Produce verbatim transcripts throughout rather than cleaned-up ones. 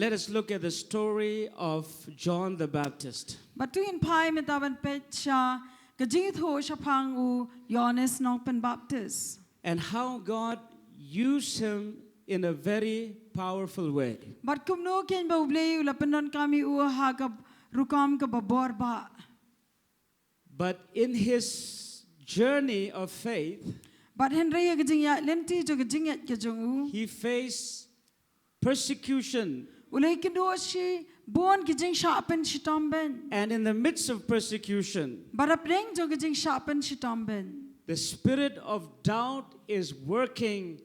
Let us look at the story of John the Baptist. Bad to ngin phai mynta ban peit sha ka jingthoh shaphang u Ïoannis Nongpynbaptis. And how God used him in a very powerful way. Bad kumno kein ba U Blei u la pyndonkam ïa u ha ka rukom kaba bor bha. But in his journey of faith, Bad hynrei ha ka jingïaid lynti jong ka jingngeit ka jong u, he faced persecution. U la ïakynduh shibun ki jingshah pynshitom beiñ. And in the midst of persecution, Bad hapdeng jong ka jingshah pynshitom beiñ, the spirit of doubt is working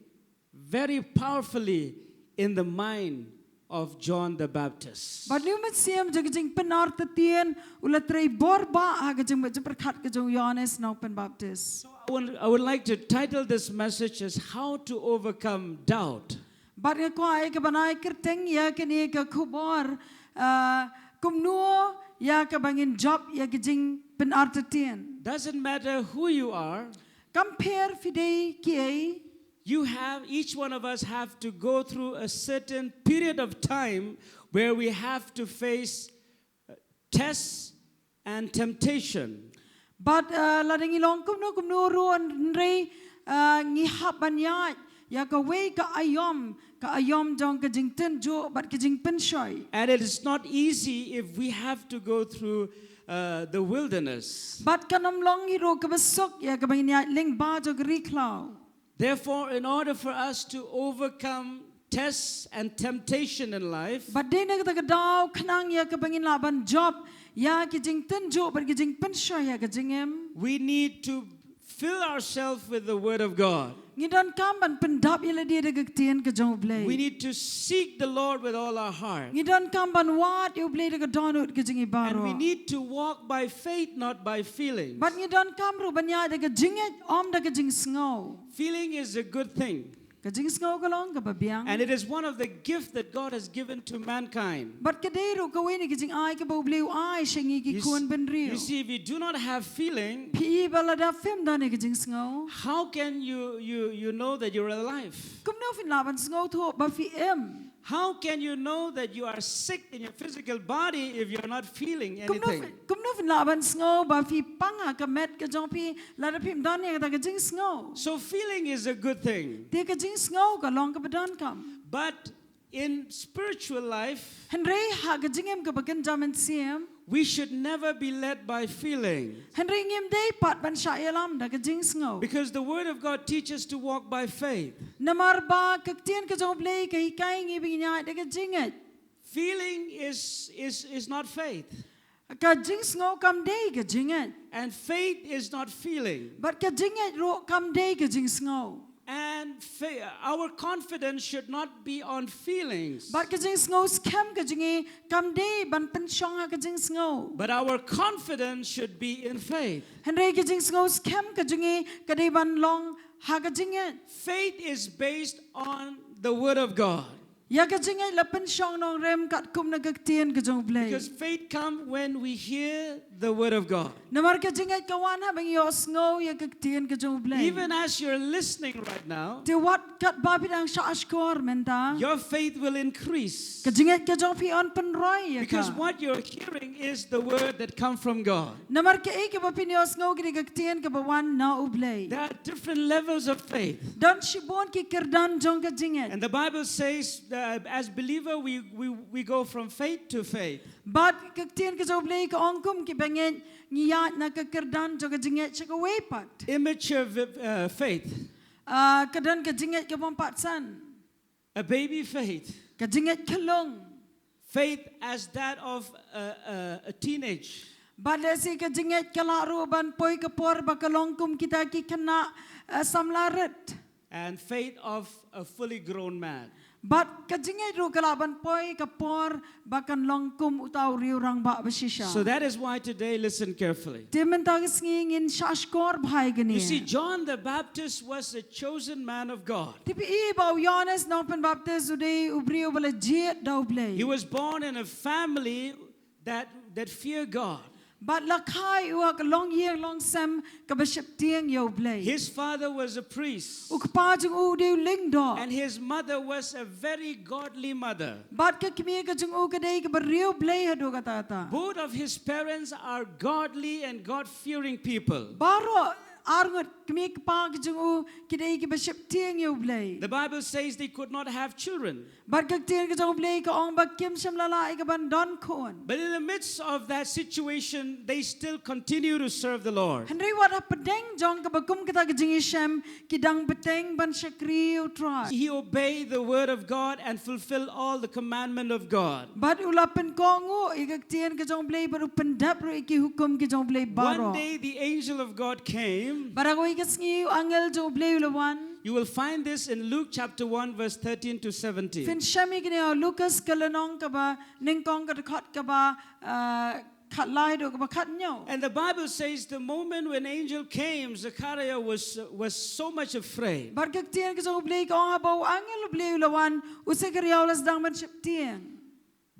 very powerfully in the mind of John the Baptist. Bad ha u mynsiem jong ka jingpynartatien u la trei bor bha ha ka jingmut jingpyrkhat ka jong u Ïoannis Nongpynbaptis. So I would, I would like to title this message as How to Overcome Doubt. Bad nga kwah ïa ka ban ai kyrteng ïa kane ka khubor, ah, kumno ïa kaba ngin jop ïa ka jingpynartatien. Doesn't matter who you are, Kam pher phi dei kiei, you have, each one of us have to go through a certain period of time where we have to face, uh, tests and temptation. Bad, uh, lada ngi long kumno kumno ruh, hynrei, uh, ngi hap ban ïaid ïa kawei ka aïom, ka aïom jong ka jingtynjuh bad ka jingpynshoi. And it is not easy if we have to go through, uh, the wilderness. Bad kan ym long hi ruh kaba suk ïa kaba ngin ïaid lyngba jong ka ri khlaw. Therefore, in order for us to overcome tests and temptation in life, Bad dei na kata ka daw, khnang ïa kaba ngin lah ban jop ïa ki jingtynjuh bad ki jingpynshoi ha ka jingim, we need to fill ourselves with the Word of God. Ngi donkam ban pyndap ïa lade da ka ktien ka jong U Blei. We need to seek the Lord with all our heart. Ngi donkam ban wad ïa U Blei da ka dohnud ka jong ngi baroh. And we need to walk by faith, not by feelings. Bad ngi donkam ruh ban ïaid da ka jingngeit, ym da ka jingsngew. Feeling is a good thing. Ka jingsngew ka long kaba biang. And it is one of the gifts that God has given to mankind. Bad ka dei ruh kawei na ki jingai kaba U Blei u ai sha ngi ki khun bynriew. You see, if you do not have feeling, phi i ba lada phim don ïa ka jingsngew, how can you, you, you know that you're alive? Kumno phin lah ban sngewthuh ba phi im? How can you know that you are sick in your physical body if you're not feeling anything? Kumno phin, kumno phin lah ban sngew ba phi pang ha ka met ka jong phi lada phim don ïa kata ka jingsngew? So feeling is a good thing. Te ka jingsngew ka long kaba donkam. But in spiritual life, hynrei ha ka jingim kaba kynja mynsiem, we should never be led by feeling. Hynrei ngim dei pat ban shah ïalam da ka jingsngew. Because the word of God teaches to walk by faith. Namar ba ka ktien ka jong U Blei ka hikai ngi ba ngin ïaid da ka jingngeit. Feeling is, is, is not faith. Ka jingsngew kam dei ka jingngeit. And faith is not feeling. Bad ka jingngeit ruh kam dei ka jingsngew. And fa-, our confidence should not be on feelings. Bad ka jingsngew skhem ka jong ngi kam dei ban pynshong ha ka jingsngew. But our confidence should be in faith. Hynrei ka jingsngew skhem ka jong ngi ka dei ban long ha ka jingngeit. Faith is based on the word of God. Ïa ka jingngeit la pynshong nongrim katkum na ka ktien ka jong U Blei. Because faith come when we hear the word of God. Namar ka jingngeit ka wan haba ngi ïohsngew ïa ka ktien ka jong U Blei. Even as you're listening right now, te wat katba phi dang shah shkor mynta, your faith will increase. Ka jingngeit ka jong phi yn pynroi ïa ka. Because what you're hearing is the word that come from God. Namar kaei kaba phin ïohsngew ka dei ka ktien kaba wan na U Blei. There are different levels of faith. Don shibun ki kyrdan jong ka jingngeit. And the Bible says, uh, as believer, we, we, we go from faith to faith. Bad ka ktien ka jong U Blei ka ong kum ki bangeit ngi ïaid na ka kyrdan jong ka jingngeit sha kawei pat. Immature vi-, uh, faith. Ah, ka don ka jingngeit ka bym pat san. A baby faith. Ka jingngeit khyllung. Faith as that of a, a, a teenage. Bad lehse ka jingngeit ka lah ruh ban poi ka por ba ka long kum kita ki khynnah, eh, samla rit. And faith of a fully grown man. Bad ka jingngeit ruh ka lah ban poi ka por ba kan long kum uta u riew rangbah ba shisha. So that is why today, listen carefully. Te mynta ka sngi ngin shah shkor bha ïa kane. You see, John the Baptist was a chosen man of God. Te phi i ba u Ïoannis Nongpynbaptis u dei u briew ba la jied da U Blei. He was born in a family that, that fear God. Bad la kha ïa u ha ka longïing longsem kaba sheptieng ïa U Blei. His father was a priest. U kpa jong u u dei u lyngdoh. And his mother was a very godly mother. Bad ka kmie ka jong u ka dei kaba riewblei haduh katta katta. Both of his parents are godly and God-fearing people. Baroh arngut kmie kpa ka jong u ki dei kiba sheptieng ïa U Blei. The Bible says they could not have children. Bad ka ktien ka jong U Blei ka ong ba kim shym la lah ïa ka ban don khun. But in the midst of that situation, they still continue to serve the Lord. Hynrei wat hapdeng jong kaba kum kata ka jingïashem, ki dang bteng ban shakri ïa U Trai. He obeyed the word of God and fulfilled all the commandment of God. Bad u la pynkohnguh ïa ka ktien ka jong U Blei bad u pyndep ruh ïa ki hukum ki jong U Blei baroh. One day the angel of God came. Bad ha kawei ka sngi u angel jong U Blei u la wan. You will find this in Luke chapter one, verse thirteen to seventeen. Phin shem ïa kane ha Lukas ka lynnong kaba nyngkong, ka dkhot kaba, ah, khatlai haduh kaba khathynñiew. And the Bible says the moment when angel came, Zechariah was, was so much afraid. Bad ka ktien ka jong U Blei ka ong haba u angel U Blei u la wan, u Sekhariah u la sdang ban sheptieng.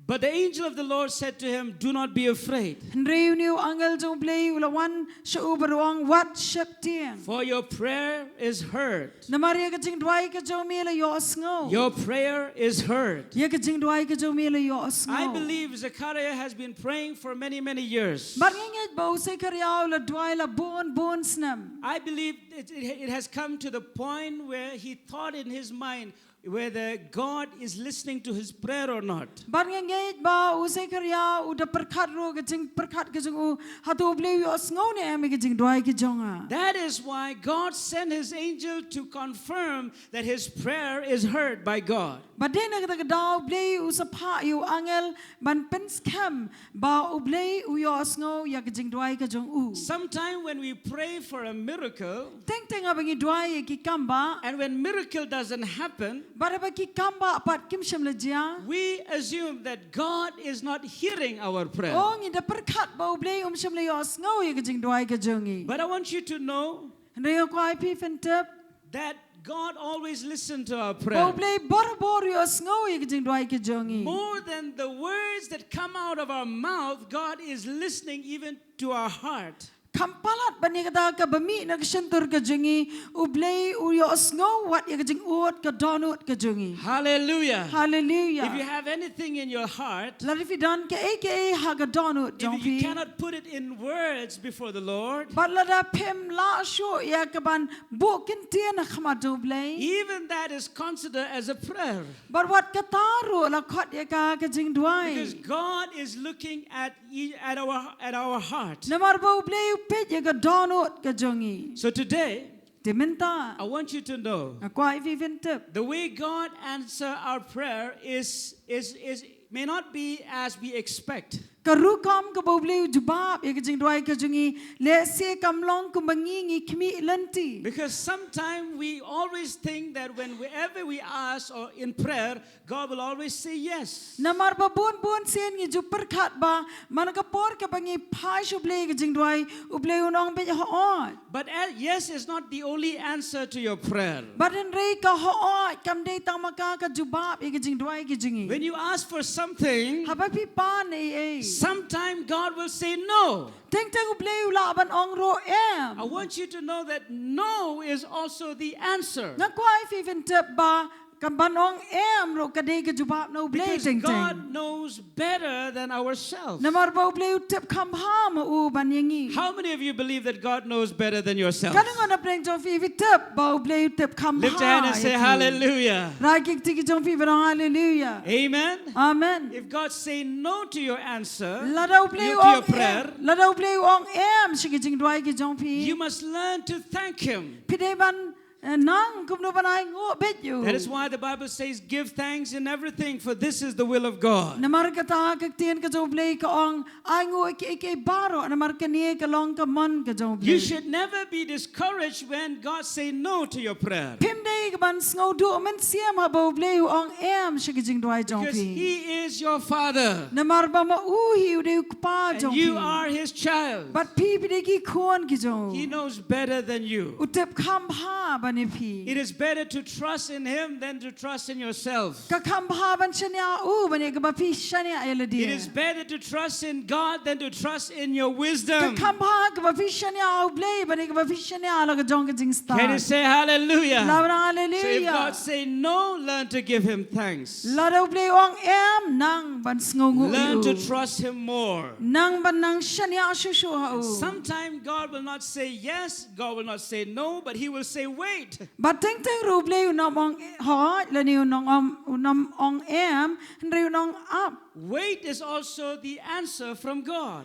But the angel of the Lord said to him, "Do not be afraid. Hynrei une u angel jong U Blei u la wan sha u bad u ong, wat sheptieng. For your prayer is heard." Namar ïa ka jingduwai ka jong me la ïohsngew. Your prayer is heard. Ïa ka jingduwai ka jong me la ïohsngew. I believe Zechariah has been praying for many, many years. Bad nga ngeit ba u Sekhariah u la duwai la bun bun snem. I believe it, it, it has come to the point where he thought in his mind whether God is listening to his prayer or not. Bad nga ngeit ba u Sekhariah u da pyrkhat ruh ka jingpyrkhat ka jong u, hato U Blei u ïohsngew ne em ïa ka jingduwai ka jong nga. That is why God sent his angel to confirm that his prayer is heard by God. Bad dei na kata ka daw U Blei u sa phah ïa u angel ban pynskhem ba U Blei u ïohsngew ïa ka jingduwai ka jong u. Sometime when we pray for a miracle, teng teng haba ngi duwai ïa ki kambah, and when miracle doesn't happen, bad haba ki kambah pat kim shym la jia, we assume that God is not hearing our prayer. Oh, ngi da pyrkhat ba U Blei um shym la ïohsngew ïa ka jingduwai ka jong ngi. But I want you to know, hynrei nga kwah ïa phi phin tip, that God always listens to our prayer. Ba U Blei barabor u ïohsngew ïa ka jingduwai ka jong ngi. More than the words that come out of our mouth, God is listening even to our heart. Kham palat ban ïa kata kaba mih na ka shyntur ka jong ngi, U Blei u ïohsngew wat ïa ka jingud, ka dohnud ka jong ngi. Hallelujah. Hallelujah. If you have anything in your heart, lada phi don kaei kaei ha ka dohnud jong phi, if you cannot put it in words before the Lord, bad lada phim lah shuh ïa ka ban buh kyntien ha khmat jong U Blei, even that is considered as a prayer. Bad wat kata ruh la khot ïa ka ka jingduwai. Because God is looking at e-, at our, at our heart. Namar ba U Blei u peit ïa ka dohnud ka jong ngi. So today, te mynta, I want you to know, nga kwah ïa phi phin tip, the way God answer our prayer is, is, is, may not be as we expect. Ka rukom kaba U Blei u jubab ïa ka jingduwai ka jong ngi, lehse kam long kumba ngi ngi khmih lynti. Because sometimes we always think that when, wherever we ask or in prayer, God will always say yes. Namar ba bun bun sien ngi ju pyrkhat ba man ka por kaba ngi phai sha U Blei ka jingduwai, U Blei un ong beit hooid. But, uh, yes is not the only answer to your prayer. Bad hynrei ka hooid kam dei tang ma ka ka jubab ïa ka jingduwai ka jong ngi. When you ask for something, haba phi pan ei ei, sometimes God will say no. Teng teng U Blei u lah ban ong ruh em. I want you to know that no is also the answer. Nga kwah ïa phi phin tip ba ka ban ong em ruh ka dei ka jubab na U Blei teng teng. Because God knows better than ourselves. Namar ba U Blei u tip kham bha ma u ban ïa ngi. How many of you believe that God knows better than yourself? Katno ngut na pdeng jong phi phi tip ba U Blei u tip kham bha ïa phi? Lift your hand and say hallelujah. Rai ki kti ki jong phi bad ong hallelujah. Amen. Amen. If God say no to your answer, lada U Blei u ong em, lada U Blei u ong em sha ki jingduwai ki jong phi, you must learn to thank him. Phi dei ban, eh, nang kumno ban ainguh beit ïa u. That is why the Bible says, "Give thanks in everything, for this is the will of God." Namar kata ka ktien ka jong U Blei ka ong, ainguh ïa kiei kiei baroh namar kane ka long ka mon ka jong U Blei. You should never be discouraged when God say no to your prayer. Phim dei ka ban sngewduh mynsiem haba U Blei u ong em sha ki jingduwai jong phi. Because he is your father. Namar ba ma u hi u dei u kpa jong phi. And you are his child. Bad phi phi dei ki khun ki jong u. He knows better than you. U tip kham bha ban ïa phi. It is better to trust in Him than to trust in yourself. Ka kham bha ban shaniah ha u ban ïa kaba phi shaniah ïa lade. It is better to trust in God than to trust in your Ka wisdom. kham bha kaba phi shaniah ha U Blei ban ïa kaba phi shaniah ha la ka jong ka jingstad. Can you say hallelujah? Lau bynrang So if haleluia. God say no, learn to give Him thanks. Lada U Blei u ong em, nang ban sngewnguh ïa Learn u. to trust Him more. Nang ban nang shaniah shuh shuh ha u. Sometimes God will not say yes, God will not say no, but He will say wait. Bad teng teng ruh U Blei un ym ong hooid lane un ym, un ym ong em, hynrei un ong ap. Wait is also the answer from God.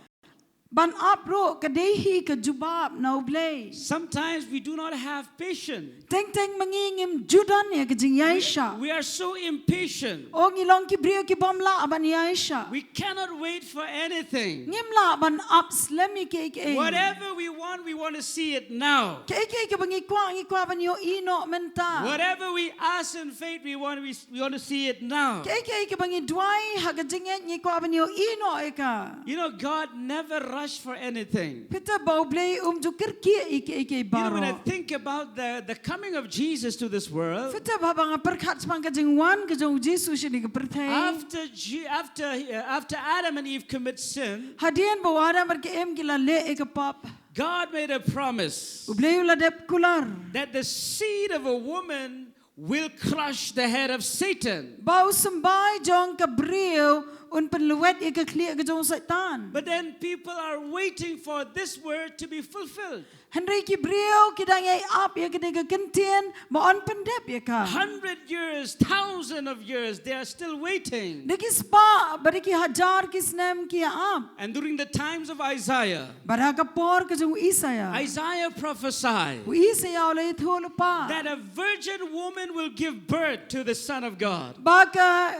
Ban ap ruh ka dei hi ka jubab na U Blei. Sometimes we do not have patience. Teng teng ma ngi ngim ju don ïa ka jingïaishah. We are so impatient. O ngi long ki briew ki bym lah ban ïaishah. We cannot wait for anything. Ngim lah ban ap slem ïa kiei kiei. Whatever we want, we want to see it now. Kiei kiei kaba ngi kwah, ngi kwah ban ïohi noh mynta. Whatever we ask in faith, we want, we, we want to see it now. Kiei kiei kaba ngi duwai ha ka jingngeit, ngi kwah ban ïohi noh ïa ka. You know, God never rushed for anything. Phi tip ba U Blei um ju kyrkieh ïa kiei kiei You know, when I baroh. think about the, the coming of Jesus to this world, Phi tip haba nga pyrkhat shaphang ka jingwan ka jong U Jisu shane ka pyrthei. after, Je- after, uh, after Adam and Eve commit sin, Hadien ba u Adam bad ka Im ki la leh ïa ka pap, God made a promise U Blei u la dep kular that the seed of a woman will crush the head of Satan. ba u symbai jong ka briew un pynlwet ïa ka khlieh ka jong u Soitan. But then people are waiting for this word to be fulfilled. Hynrei ki briew ki dang ïai ap ïa kane ka kyntien ba yn pyndep ïa ka. Hundred years, thousand of years, they are still waiting. Da ki spah bad da ki hajar ki snem ki ïa ap. And during the times of Isaiah, Bad ha ka por ka jong u Isaïah, Isaiah prophesied u Isaïah u la ïathuhlypa that a virgin woman will give birth to the Son of God. ba ka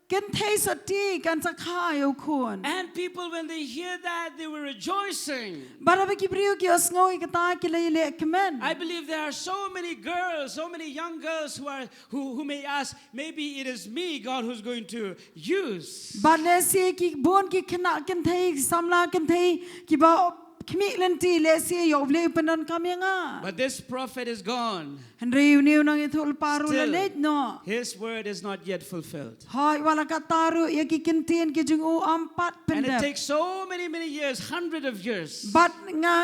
kynthei sotti kan sa kha ïa u khun. And people, when they hear that, they were rejoicing. Bad haba ki briew ki ïohsngew ïa kata ki la ïalehkmen. I believe there are so many girls, so many young girls who are who, who may ask, maybe it is me, God, who's going to use. Bad lehse ki bun ki khynnah kynthei, ki samla kynthei kiba khmih lynti, lehse ïoh U Blei u pyndonkam ïa nga. But this prophet is gone. Hynrei une u nongïathuhlypa ruh u la Still, leit noh. His word is not yet fulfilled. Hooid, wat la katta ruh ïa ki kyntien ki jong u ym pat And it pyndep. Takes so many, many years, hundred of years. Bad nga,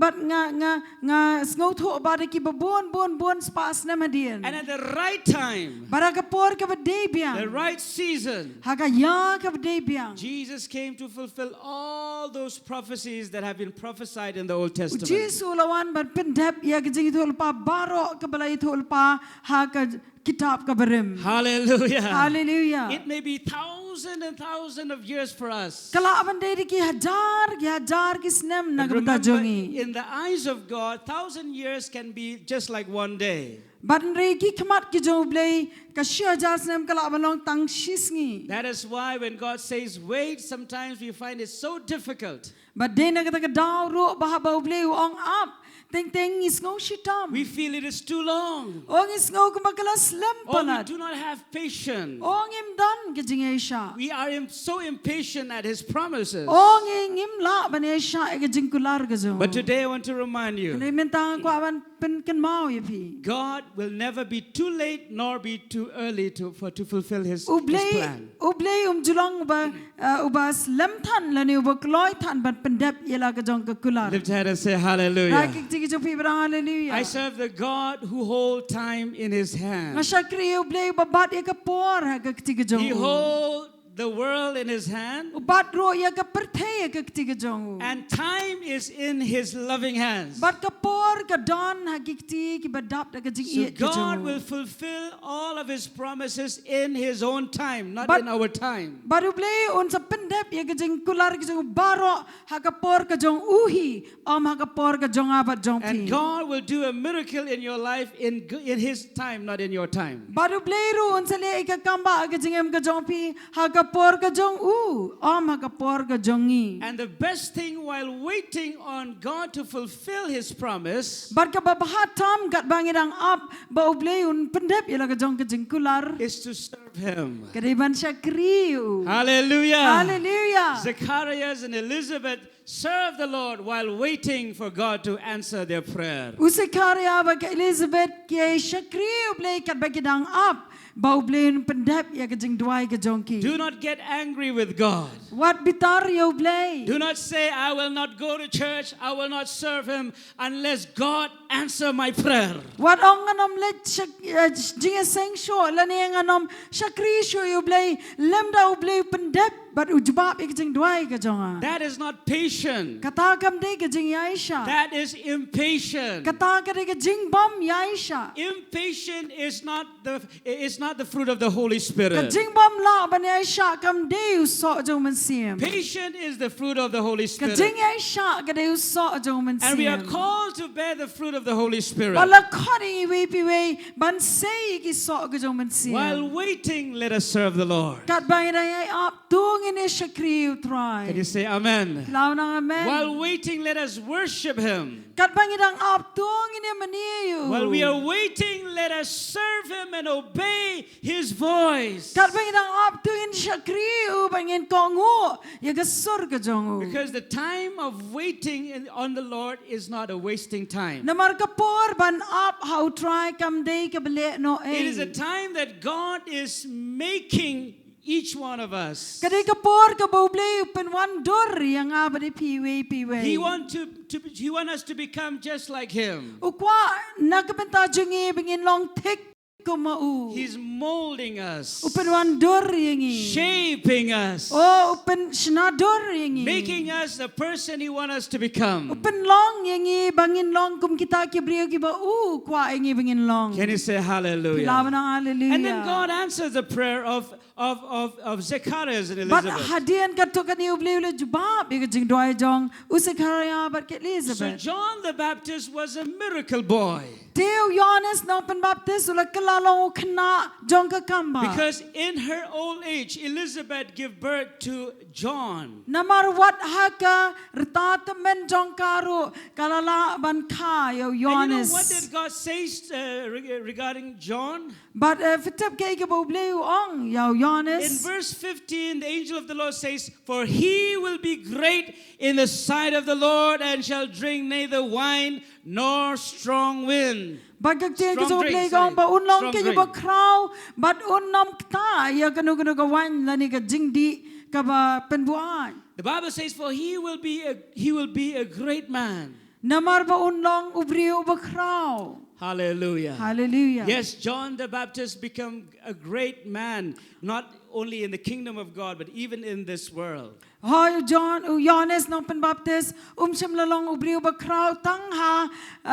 bad nga, nga, nga sngewthuh ba da kiba bun, bun, bun spah snem hadien. And at the right time, Bad ha ka por kaba dei the biang, right season, ha ka ïa kaba dei biang, Jesus came to fulfill all those prophecies that have been prophesied in the Old u Testament. Jisu u la wan ban pyndep ïa ka jingïathuhlypa baroh kaba la ïathuhlypa ha ka kitab kaba rim. Hallelujah. Hallelujah. It may be thousand and thousand of years for us. Ka lah ban dei da ki hajar, ki hajar ki snem na But ka bynta remember, jong ngi. In the eyes of God, thousand years can be just like one day. Bad hynrei ki khmat ki jong U Blei, ka shi hajar snem ka lah ban long tang shi sngi. That is why when God says wait, sometimes we find it so difficult. Bad dei na kata ka daw ruh ba haba U Blei u ong ap, teng teng ngi sngew shitom. We feel it is too long. O ngi sngew kumba ka la slem Or we palat. Do not have patience. O ngim don ka jingïaishah. We are im- so impatient at His promises. O ngi ngim lah ban ïaishah ïa ka jingkular ka jong u. But today I want to remind you, Hynrei mynta nga kwah ban pynkynmaw ïa phi. God will never be too late nor be too early to, for, to fulfill His, U His Blei, plan. U Blei um ju long uba, uh, uba slem than lane uba kloi than ban pyndep ïa la ka jong ka kular. Lift your hand and say hallelujah. Rai ki kti ki jong phi bad ong hallelujah. I serve the God who hold time in His hand. Nga shakri ïa U Blei uba bat ïa ka por ha ka kti ka jong u. He hold the world in His hand. U bat ruh ïa ka pyrthei ha ka kti ka jong u. And time is in His loving hands. Bad ka por ka don ha ki kti kiba dap da ka So jingïeit ka God jong u. Will fulfill all of His promises in His own time, not But- in our time. Bad U Blei un sa pyndep ïa ka jingkular ka jong u baroh ha ka por ka jong u hi, ym ha ka por ka jong nga bad jong phi. And God will do a miracle in your life in, g- in His time, not in your time. Bad U Blei ruh un sa leh ïa ka kambah ha ka jingim ka jong phi ha ka por ka jong u, ym ha ka por ka jong ngi. And the best thing while waiting on God to fulfill His promise Bad kaba bha tam katba ngi dang ap ba U Blei un pyndep ïa la ka jong ka jingkular, is to serve Him. ka dei ban shakri ïa u. Hallelujah. Hallelujah. Zacharias and Elizabeth serve the Lord while waiting for God to answer their prayer. U Sekaria bad ka Elizabeth ki shakri U Blei katba ki dang ap ba U Blei un pyndep ïa ka jingduwai ka jong ki. Do not get angry with God. Wat bitar ïa U Blei. Do not say, "I will not go to church, I will not serve Him unless God answer my prayer." Wat ong ngan ym leit shak- eh, jingïaseng shuh lane ngan ym shakri shuh ïa U Blei lymda U Blei u pyndep bad u jubab ïa ka jingduwai ka jong nga. That is not patient. Kata kam dei ka jingïaishah. That is impatient. Kata ka dei ka jingbym ïaishah. Impatient is not the is not the fruit of the Holy Ka Spirit. jingbym lah ban ïaishah kam dei u soh jong u Mynsiem. Patient is the fruit of the Holy Ka Spirit. jingïaishah ka dei u soh jong u And we are Mynsiem. Called to bear the fruit of the Holy Spirit. Bad la khot ïa ngi iwei pa iwei ban sei ïa ki soh ka jong u Mynsiem. While waiting, let us serve the Lord. Katba ngi dang ïai ap, to ngin ïa shakri ïa U Trai. Can you say amen? Lau nang amen. While waiting, let us worship Him. Katba ngi dang ap, to ngin ïa mane ïa U. While we are waiting, let us serve Him and obey His voice. Katba ngi dang ap, to ngin shakri ïa U bad ngin kohnguh ïa ka sur ka jong U. Because the time of waiting in, on the Lord is not a wasting time. Namar ka por ban ap ha U Trai kam dei kaba lehnohei. It is a time that God is making each one of us. Ka dei ka por kaba U Blei u pynwandur ïa nga bad ïa phi iwei pa iwei. He want to, to he want us to become just like Him. U kwah na ka bynta jong ngi ba ngin long thik kum ma U. He's molding us, U pynwandur ïa ngi. Shaping us, Oh, u pynshnadur ïa ngi. Making us the person He want us to become. U pynlong ïa ngi ba ngin long kum kita ki briew kiba U kwah ïa ngi ba ngin long. Can you say hallelujah? Phi lah ban ong hallelujah. And then God answers the prayer of of, of, of Zacharias and Bad Elizabeth. Hadien katto katne U Blei u la jubab ïa ka jingduwai jong u Sekaria bad ka So Elizabeth. John the Baptist was a miracle boy. Te u Ïoannis Nongpynbaptis u la kylla long u khynnah jong ka kambah. Because in her old age, Elizabeth gave birth to John. Namar wat ha ka rta tymmen jong ka ruh ka la lah ban kha ïa u And you know what Ïoannis. Did God say uh, re- regarding John? Bad eh, phi tip kaei kaba U Blei u ong ïa u In Ïoannis. Verse fifteen, the angel of the Lord says, "For he will be great in the sight of the Lord and shall drink neither wine nor strong wind." Bad ka ktien ka Strong jong U Blei drink, ka ong sorry. ba un long Strong kynja drink. bakhraw bad un ym ktah ïa kano kano ka wain lane ka jingdih kaba pynbuaid. The Bible says, "For he will be a he will be a great man." Namar ba un long u briew bakhraw. Hallelujah. Hallelujah. Yes, John the Baptist became a great man, not only in the kingdom of God, but even in this world. Hooid, u John, u Ïoannis Nongpynbaptis um shym la long u briew bakhraw tang ha, eh,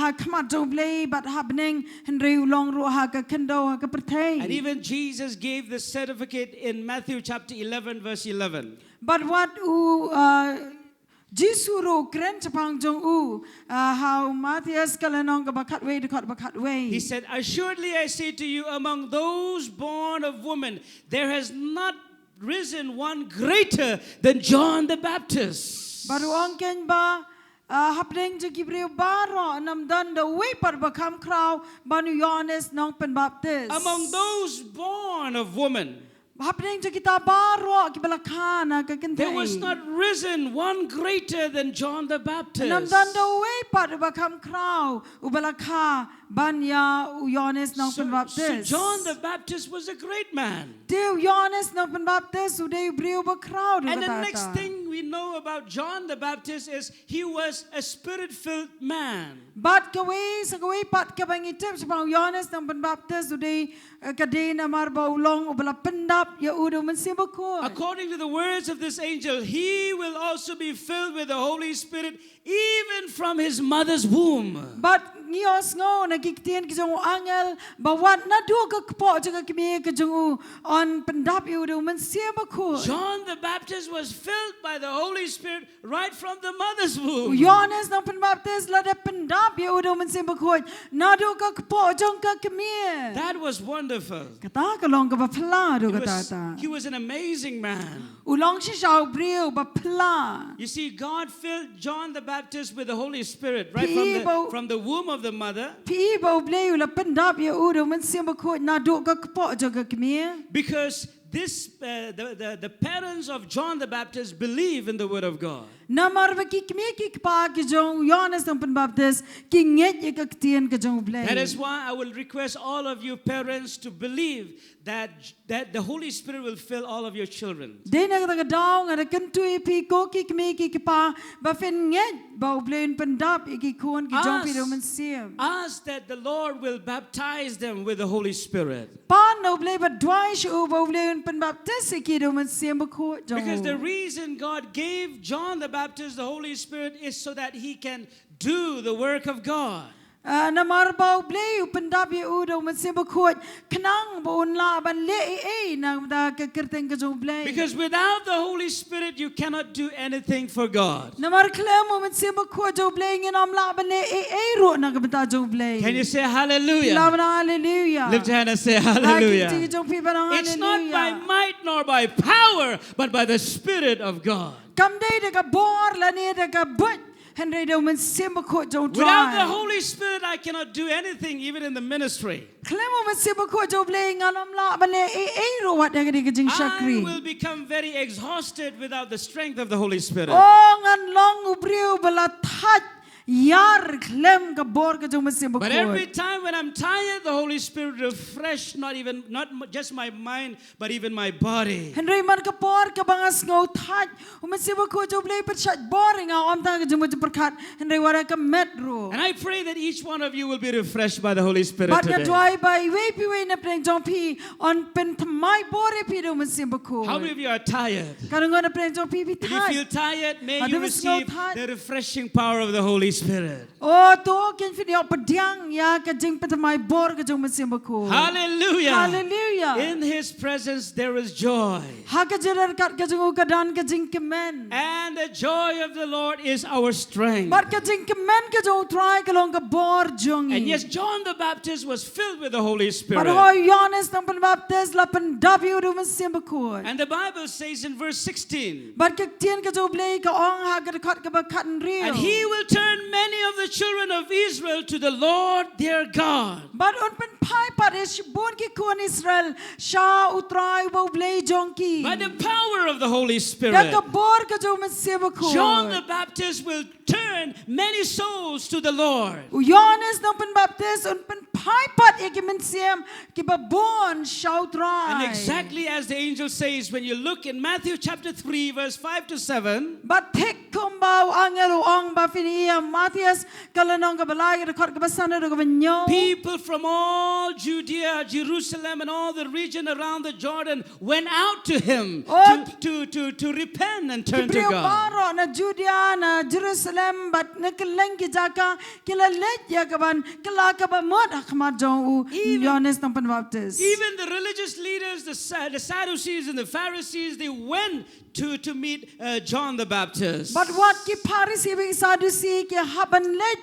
ha khmat jong U Blei bad ha bneng, hynrei u long ruh ha ka khyndew, ha ka pyrthei. And even Jesus gave the certificate in Matthew chapter eleven, verse eleven. Bad wat u, eh, Jisu ruh u kren shaphang jong u, eh, ha u Mathaios ka lynnong kaba khatwei, dkhot ba khatwei. He said, "Assuredly I say to you, among those born of woman, there has not risen one greater than John the Baptist." Bad u ong kein ba, eh, hapdeng jong ki briew baroh ym don da uwei pat ba kham khraw ban u Ïoannis Nongpynbaptis. Among those born of woman, Hapdeng jong kita baroh kiba la kha na ka kynthei. There was not risen one greater than John the Baptist. Ym don da uwei pat uba kham khraw uba la kha ban ïa u Ïoannis Nongpynbaptis. So, so John the Baptist was a great man. Te u Ïoannis Nongpynbaptis u dei u briew bakhraw ruh kata. And the next thing we know about John the Baptist is he was a spirit-filled man. Bad kawei sa kawei pat kaba ngi tip shaphang u Ïoannis Nongpynbaptis u dei, eh, ka dei namar ba u long uba la pyndap ïa u da u Mynsiem Bakhuid. According to the words of this angel, he will also be filled with the Holy Spirit even from his mother's womb. Bad ngi ïohsngew na ki ktien ki jong u angel ba wat naduh ka kpoh jong ka kmie ka jong u yn pyndap ïa u da u Mynsiem Bakhuid. John the Baptist was filled by the Holy Spirit right from the mother's womb. U Ïoannis Nongpynbaptis la dep pyndap ïa u da u Mynsiem Bakhuid naduh ka kpoh jong ka kmie. That was wonderful. Kata ka long kaba phylla ruh kata. He was an amazing man. U long shisha u briew ba phylla. You see, God filled John the Baptist with the Holy Spirit right from the, from the womb of the mother. Phi i ba U Blei u la pyndap ïa u da u Mynsiem Bakhuid naduh ka kpoh jong ka kmie. Because this, uh, the, the, the parents of John the Baptist believe in the word of God. Namar ba ki kmie ki kpa ki jong u Ïoannis Nongpynbaptis ki ngeit ïa ka ktien ka jong u Blei. That is why I will request all of you parents to believe that, that the Holy Spirit will fill all of your children. Dei na kata ka daw nga da kyntu ïa phi ko ki kmie ki kpa ba phin ngeit ba u Blei un pyndap ïa ki khun ki jong phi da u Mynsiem. Ask that the Lord will baptize them with the Holy Spirit. Pan na u Blei bad duwai sha u ba u Blei un pynbaptis ïa ki da u Mynsiem Bakhuid jong u. Because the reason God gave John the Baptist the Holy Spirit is so that he can do the work of God. Ah, namar ba u Blei u pyndap ïa u da u Mynsiem Bakhuid khnang ba un lah ban leh ei ei na ka bynta ka kyrteng ka jong u Blei. Because without the Holy Spirit, you cannot do anything for God. Namar khlem u Mynsiem Bakhuid jong u Blei ngin ym lah ban leh ei ei ruh na ka bynta jong u Blei. Can you say hallelujah? Lah ban haleluya. Lift your hand and say hallelujah. Hai ki jong phi ban haleluya. It's not by might nor by power, but by the Spirit of God. Kam dei da ka bor lane da ka buit, hynrei da u Mynsiem Bakhuid jong u Trai. Without the Holy Spirit, I cannot do anything, even in the ministry. Khlem u Mynsiem Bakhuid jong u Blei ngan ym lah ban leh ei ei ruh wat ïa ka dei ka jingshakri. I will become very exhausted without the strength of the Holy Spirit. Oh, ngan long u briew ba la thait ïar khlem ka bor ka jong u Mynsiem Bakhuid. But every time when I'm tired, the Holy Spirit refresh not even not m- just my mind, but even my body. Hynrei man ka por kaba nga sngew thait, u Mynsiem Bakhuid jong u Blei u pynshait bor ïa nga, ym tang ka jingmut jingpyrkhat, hynrei wat ïa ka met ruh. And I pray that each one of you will be refreshed by the Holy Spirit today. Bad nga duwai ba iwei pa iwei na pdeng jong phi yn pynthymmai bor ïa phi da u Mynsiem Bakhuid. How many of you are tired? Katno na pdeng jong phi phi thait? If you feel tired, may you receive the refreshing power of the Holy Spirit. Oh, to kin phin ïoh pdiang ïa ka jingpynthymmai bor ka jong u Mynsiem Bakhuid. Hallelujah. Hallelujah. In his presence there is joy. Ha ka jingryngkat ka jong u ka don ka jingkmen. And the joy of the Lord is our strength. Bad ka jingkmen ka jong u Trai ka long ka bor jong ngi. And yes, John the Baptist was filled with the Holy Spirit. Bad hooid u Ïoannis Nongpynbaptis la pyndap ïa u da u Mynsiem Bakhuid. And the Bible says in verse sixteen. Bad ka ktien ka jong u Blei ka ong ha ka dkhot kaba khathynriew. And he will turn many of the children of Israel to the Lord their God. Bad un pynphai pat ïa shibun ki khun Israel sha u Trai uba u Blei jong ki. By the power of the Holy Spirit. Da ka bor ka jong u Mynsiem Bakhuid. John the Baptist will turn many souls to the Lord. U Ïoannis Nongpynbaptis un pynphai pat ïa ki mynsiem kiba bun sha u Trai. And exactly as the angel says, when you look in Matthew chapter three, verse five to seven, Bad thik kumba u angel u ong ba phin ïa Mathaios ka lynnong kaba lai ka dkhot kaba san haduh kaba hynñiew. People from all Judea, Jerusalem, and all the region around the Jordan went out to him Oh, to, to, to, to repent and turn to ki briew God. Baroh na Judea, na Jerusalem bad na kylleng ki jaka ki la leit ïa ka ban kylla kaba mut ha khmat jong u Even- Ïoannis Nongpynbaptis. Even the religious leaders, the, Sa- the Sadducees, and the Pharisees, they went to, to meet uh, John the Baptist. Bad wat ki Pharisi bad ki Sadusi ki hap ban leit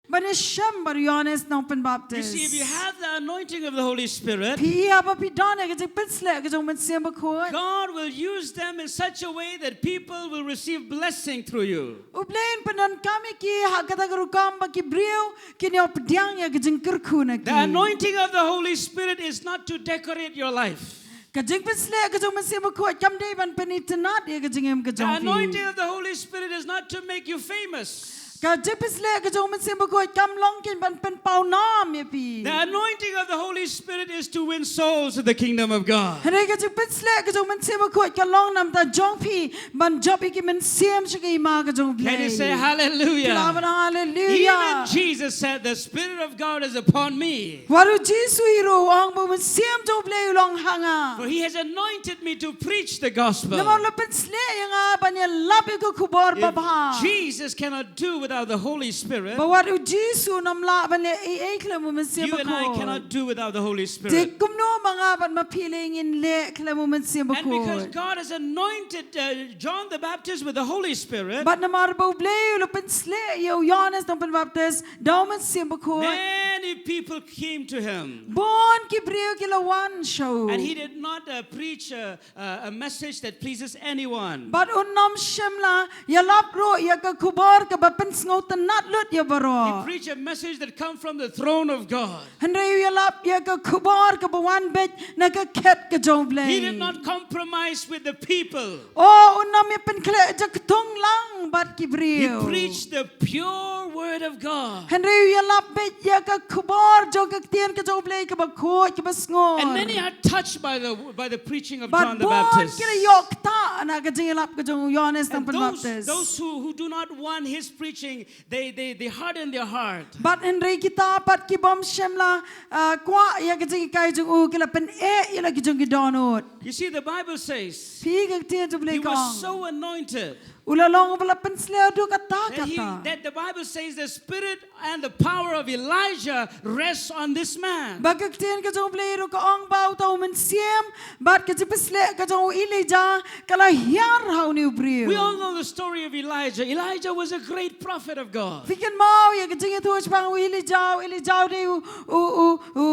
ban ïashem bad u Ïoannis Nongpynbaptis. You see, if you have the anointing of the Holy Spirit, phi ïa ba phi don ïa ka jingpynshlur ka jong u Mynsiem Bakhuid, God will use them in such a way that people will receive blessing through you. U Blei un pyndonkam ïa ki ha kata ka rukom ba ki briew kin ïoh pdiang ïa ka jingkyrkhu na ki. The anointing of the Holy Spirit is not to decorate your life. Ka jingpynshlur ka jong u Mynsiem Bakhuid kam dei ban pynitynnad ïa ka jingim ka jong phi. The anointing of the Holy Spirit is not to make you famous. Ka jingpynshlur ka jong u Mynsiem Bakhuid kam long kein ban pynpaw nam ïa phi. The anointing of the Holy Spirit is to win souls to the kingdom of God. Hynrei ka jingpynshlur ka jong u Mynsiem Bakhuid ka long na bynta jong phi ban jop ïa ki mynsiem sha ka hima ka jong u Blei. Can you say hallelujah? Phi lah ban ong hallelujah. Even Jesus said, the Spirit of God is upon me. Wat u Jisu hi ruh u ong ba u Mynsiem jong u Blei u long ha nga. For he has anointed me to preach the gospel. Namar u la pynsleh ïa nga ban ïalap ïa ka khubor babha. If Jesus cannot do without the Holy Spirit, ba wat u Jisu un ym lah ban leh ei ei khlem u Mynsiem Bakhuid. You and I cannot do without the Holy Spirit. Te kumno ma nga bad ma phi lei ngin leh khlem u Mynsiem Bakhuid. And because God has anointed uh, John the Baptist with the Holy Spirit, bad namar ba u Blei u la pynsleh ïa u Ïoannis Nongpynbaptis da u Mynsiem Bakhuid. Man Many people came to him. Bun ki briew ki la wan sha u. And he did not uh, preach a, a, a message that pleases anyone. Bad un ym shym la ïalap ruh ïa ka khubor kaba pynsngewtynnad lut ïa baroh. He preached a message that come from the throne of God. Hynrei u ïalap ïa ka khubor kaba wan beit na ka khet ka jong u Blei. He did not compromise with the people. Oh, un ym ïa pynkhleh jaktung lang bad ki briew. He preached the pure word of God. Hynrei u ïalap beit ïa ka khubor jong ka ktien ka jong u Blei kaba khuid kaba sngur. And many are touched by the by the preaching of John the Baptist. Bad bun ki la ïoh ktah na ka jingïalap ka jong u Ïohannes Nongpynbaptis. And those, those who, who do not want his preaching, they, they, they harden their heart. Bad hynrei kita pat ki bym shym la uh, kwah ïa ka jinghikai jong u ki la pyneh ïa la ki jong ki dohnud. You see, the Bible says, phi, ka ktien jong u Blei ka ong, he was so anointed. U la long uba la pynsleh haduh katta katta. That the Bible says the spirit and the power of Elijah rests on this man. Ba ka ktien ka jong u Blei ruh ka ong ba uta u mynsiem bad ka jingpynsleh ka jong u Elijah ka la hiar ha une u briew. We all know the story of Elijah. Elijah was a great prophet of God. Phi kynmaw ïa ka jingïathuh shaphang u Elijah, u Elijah u dei u u u u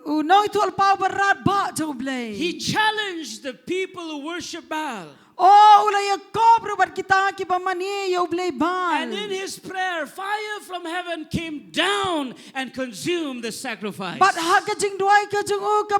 u nongïathuhlypa uba radbah jong u Blei. He challenged the people who worship Baal. Oh, u la ïakop ruh bad kita kiba mane ïa u Blei Baal. And in his prayer, fire from heaven came down and consumed the sacrifice. Bad ha ka jingduwai ka jong u ka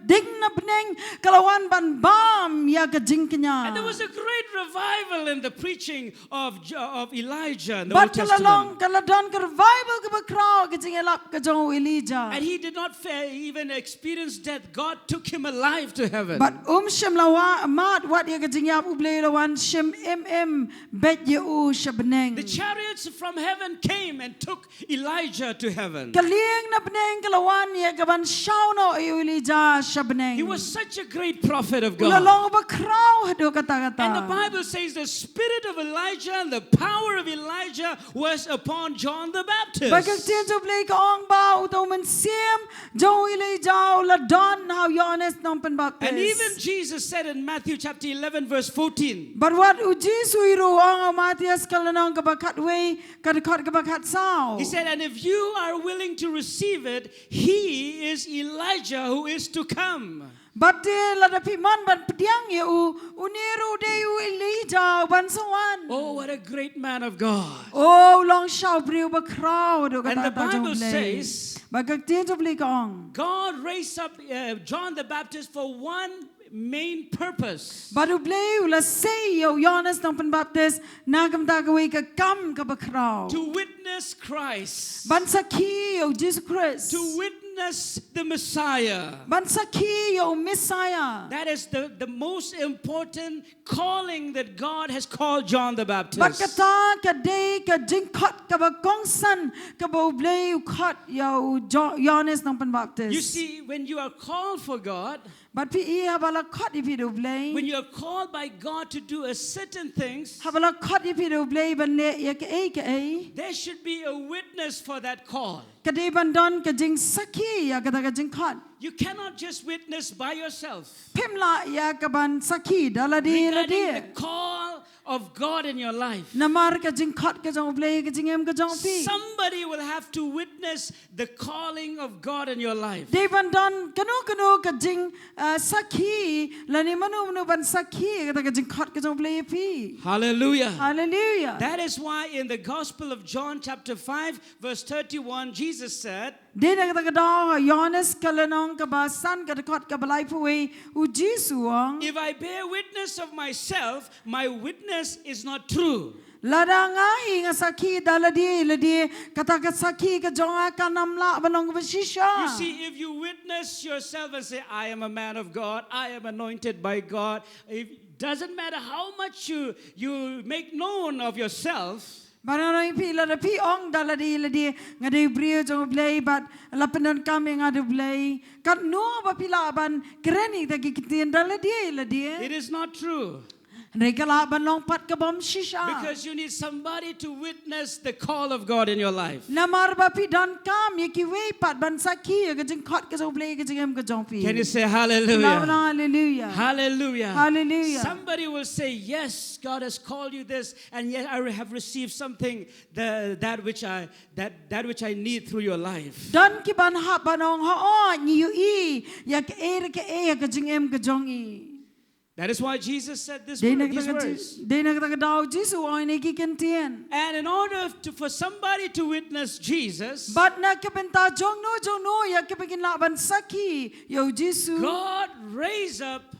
ding na bneng ka la wan ban bam ïa ka jingkñia. And there was a great revival in the preaching of, of Elijah in the Old Testament. Bad ka la long, ka la don ka revival kaba khraw ka jingïalap ka jong u Elijah. And he did not fa- even experience death. God took him alive to heaven. Bad um shym la wad, mad wat ïa ka jingïap, u Blei u la wan shim im im beit ïa u sha bneng. The chariots from heaven came and took Elijah to heaven. Ka lieng na bneng ka la wan ïa ka ban shaw noh ïa u Elijah sha bneng. He was such a great prophet of God. U la long uba khraw haduh katta katta. And the Bible says the spirit of Elijah and the power of Elijah was upon John the Baptist. Ba ka ktien jong u Blei ka ong ba uta u mynsiem jong u Elijah u la don ha u Ïohannes Nongpynbaptis. And even Jesus said in Matthew chapter eleven verse fourteen. Bad wat u Jisu ruh u ong ha u Mathaios ka lynnong kaba khatwei, ka dkhot kaba khatsaw. He said, and if you are willing to receive it, he is Elijah who is to come. Bad te lada phi mon ban pdiang ïa u, une ruh u dei u Elijah uban sa wan. Oh, what a great man of God. Oh, u long sha u briew ba khraw haduh katta katta jong u Blei. And the Bible says, ba ka ktien jong u Blei ka ong, God raised up uh, John the Baptist for one main purpose. Bad u Blei u la sei ïa u Ïohannes Nongpynbaptis na ka bynta kawei ka kam kaba khraw. To witness Christ. Ban sakhi ïa u Jisu Khrist. To witness the Messiah. Ban sakhi ïa u Messiah. That is the, the most important calling that God has called John the Baptist. Bad kata ka dei ka jingkhot kaba kongsan kaba u Blei u khot ïa u Jo- Ïohannes Nongpynbaptis. You see, when you are called for God, bad phi i haba la khot ïa phi da u Blei, when you are called by God to do a certain things, haba la khot ïa phi da u Blei ban leh ïa kaei kaei, there should be a witness for that call. Ka dei ban don ka jingsakhi ïa kata ka jingkhot. You cannot just witness by yourself. Phim lah ïa ka ban sakhi da lade lade. Regarding the call of God in your life. Namar ka jingkhot ka jong u Blei ka jingim ka jong phi. Somebody will have to witness the calling of God in your life. Dei ban don kano kano ka jing uh, sakhi lane mano mano ban sakhi kata ka jingkhot ka jong u Blei ïa phi. Hallelujah. Hallelujah. That is why in the Gospel of John chapter five verse thirty-one Jesus said, dei na kata ka daw ha Ïohannes ka lynnong kaba san ka dkhot kaba laiphew wei u Jisu u ong, if I bear witness of myself, my witness is not true. Lada nga hi nga sakhi da lade lade, kata ka sakhi ka jong nga kan ym lah ban long kaba shisha. You see, if you witness yourself and say, I am a man of God, I am anointed by God, it doesn't matter how much you, you make known of yourself. Bad nga ong ïa phi lada phi ong da lade lade nga dei u briew jong u Blei bad la pyndonkam ïa nga da u Blei, katno ba phi lah ban kren ïa kita ki ktien da lade lade. It is not true. Hynrei ka lah ban long pat ka bym shisha. Because you need somebody to witness the call of God in your life. Namar ba phi donkam ïa kiwei pat ban sakhi ïa ka jingkhot ka jong U Blei, ka jingim ka jong phi. Can you say hallelujah? Hallelujah. Hallelujah. Hallelujah. Somebody will say, "Yes, God has called you this, and yet I have received something, the, that which I that that which I need through your life." Don ki ban hap ban ong, "Hooid, ngi ïohi ïa kaei re kaei ha ka jingim ka jong i." That is why Jesus said this word, these words. Dei na kata ka daw Jisu u ong ïa kine ki kyntien. And in order to, for somebody to witness Jesus, bad na ka bynta jong no jong no ïa kiba kin lah ban sakhi ïa u Jisu, God raised up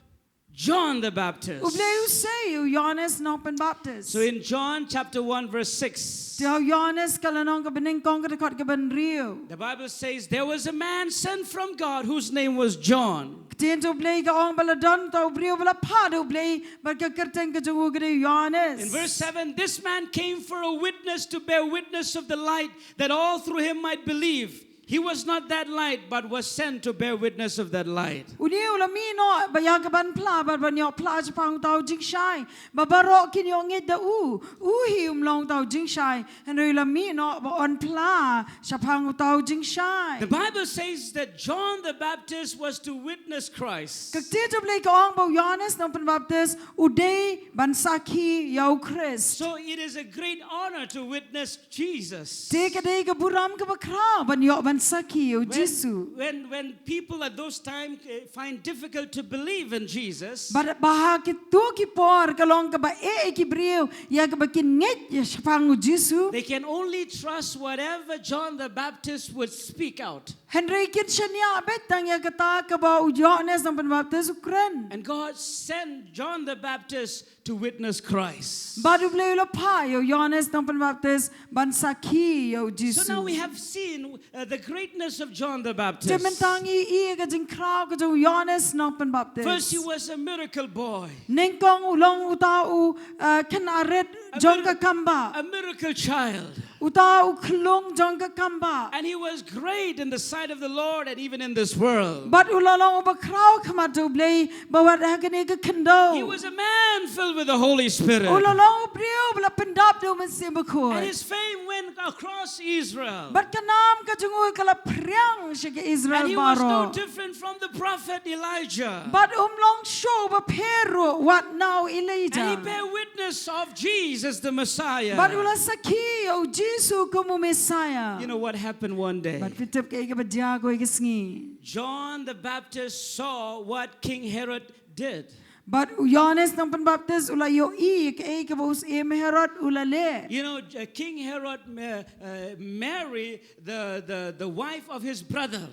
John the Baptist. U Blei u sei ïa u Ïohannes Nongpynbaptis. So in John chapter one verse six, te ha u Ïohannes ka lynnong kaba nyngkong ka dkhot kaba hynriew, the Bible says, "There was a man sent from God whose name was John." Ka ktien jong U Blei ka ong ba la don uta u briew ba la phah da U Blei, bad ka kyrteng ka jong u ka dei u Ïohannes. In verse seven, "This man came for a witness, to bear witness of the light, that all through him might believe. He was not that light, but was sent to bear witness of that light." Une u la mih noh ba ïa ka ban phla bad ban ïoh phla shaphang uta u jingshai, ba baroh kin ïoh ngeit da u. U hi um long uta u jingshai, hynrei u la mih noh ba un phla shaphang uta u jingshai. The Bible says that John the Baptist was to witness Christ. Ka ktien jong U Blei ka ong ba u Ïohannes Nongpynbaptis u dei ban sakhi ïa u Khrist. So it is a great honor to witness Jesus. Te ka dei ka burom kaba khraw ban ïoh ban sakhi ïa u Jisu. When, when, when people at those times, eh, find difficult to believe in Jesus, bad ba ha kito ki por ka long kaba eh ïa ki briew ïa kaba kin ngeit ïa shaphang u Jisu, they can only trust whatever John the Baptist would speak out. Hynrei kin shaniah beit tang ïa kata kaba u Ïohannes Nongpynbaptis u kren. And God sent John the Baptist to witness Christ. Bad U Blei u la phah ïa u Ïohannes Nongpynbaptis ban sakhi ïa u Jisu. So now we have seen, uh, the greatness of John the Baptist. Te mynta ngi ïohi ïa ka jingkhraw ka jong u Ïohannes Nongpynbaptis. First, he was a miracle boy. Nyngkong u long uta u, uh, khynnah rit jong ka kam bah. A miracle child. Uta u khyllung jong ka kam bah. And he was great in the sight of the Lord and even in this world. Bad u la long uba khraw ha khmat U Blei, bad wat ha kane ka khyndew. He was a man filled with the Holy Spirit. U la long u briew ba la pyndap da u Mynsiem Bakhuid. And his fame went across Israel. Bad ka nam ka jong u ka la phriang sha ka Israel baroh. And he was no different from the prophet Elijah. Bad um long shuh uba pher ruh wat na u Elijah. And he bear witness of Jesus the Messiah. Bad u la sakhi ïa u Jisu kum u Messiah. You know what happened one day? Bad phi tip kaei kaba jia kawei ka sngi. John the Baptist saw what King Herod did. Bad u Ïohannes Nongpynbaptis u la ïohi kaei kaba u Syiem Herod u la leh. You know, uh, King Herod ma-, uh, married the, the, the wife of his brother.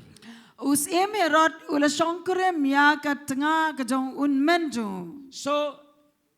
U Syiem Herod u la shongkurim ïa ka tnga ka jong u hynmen jong u. So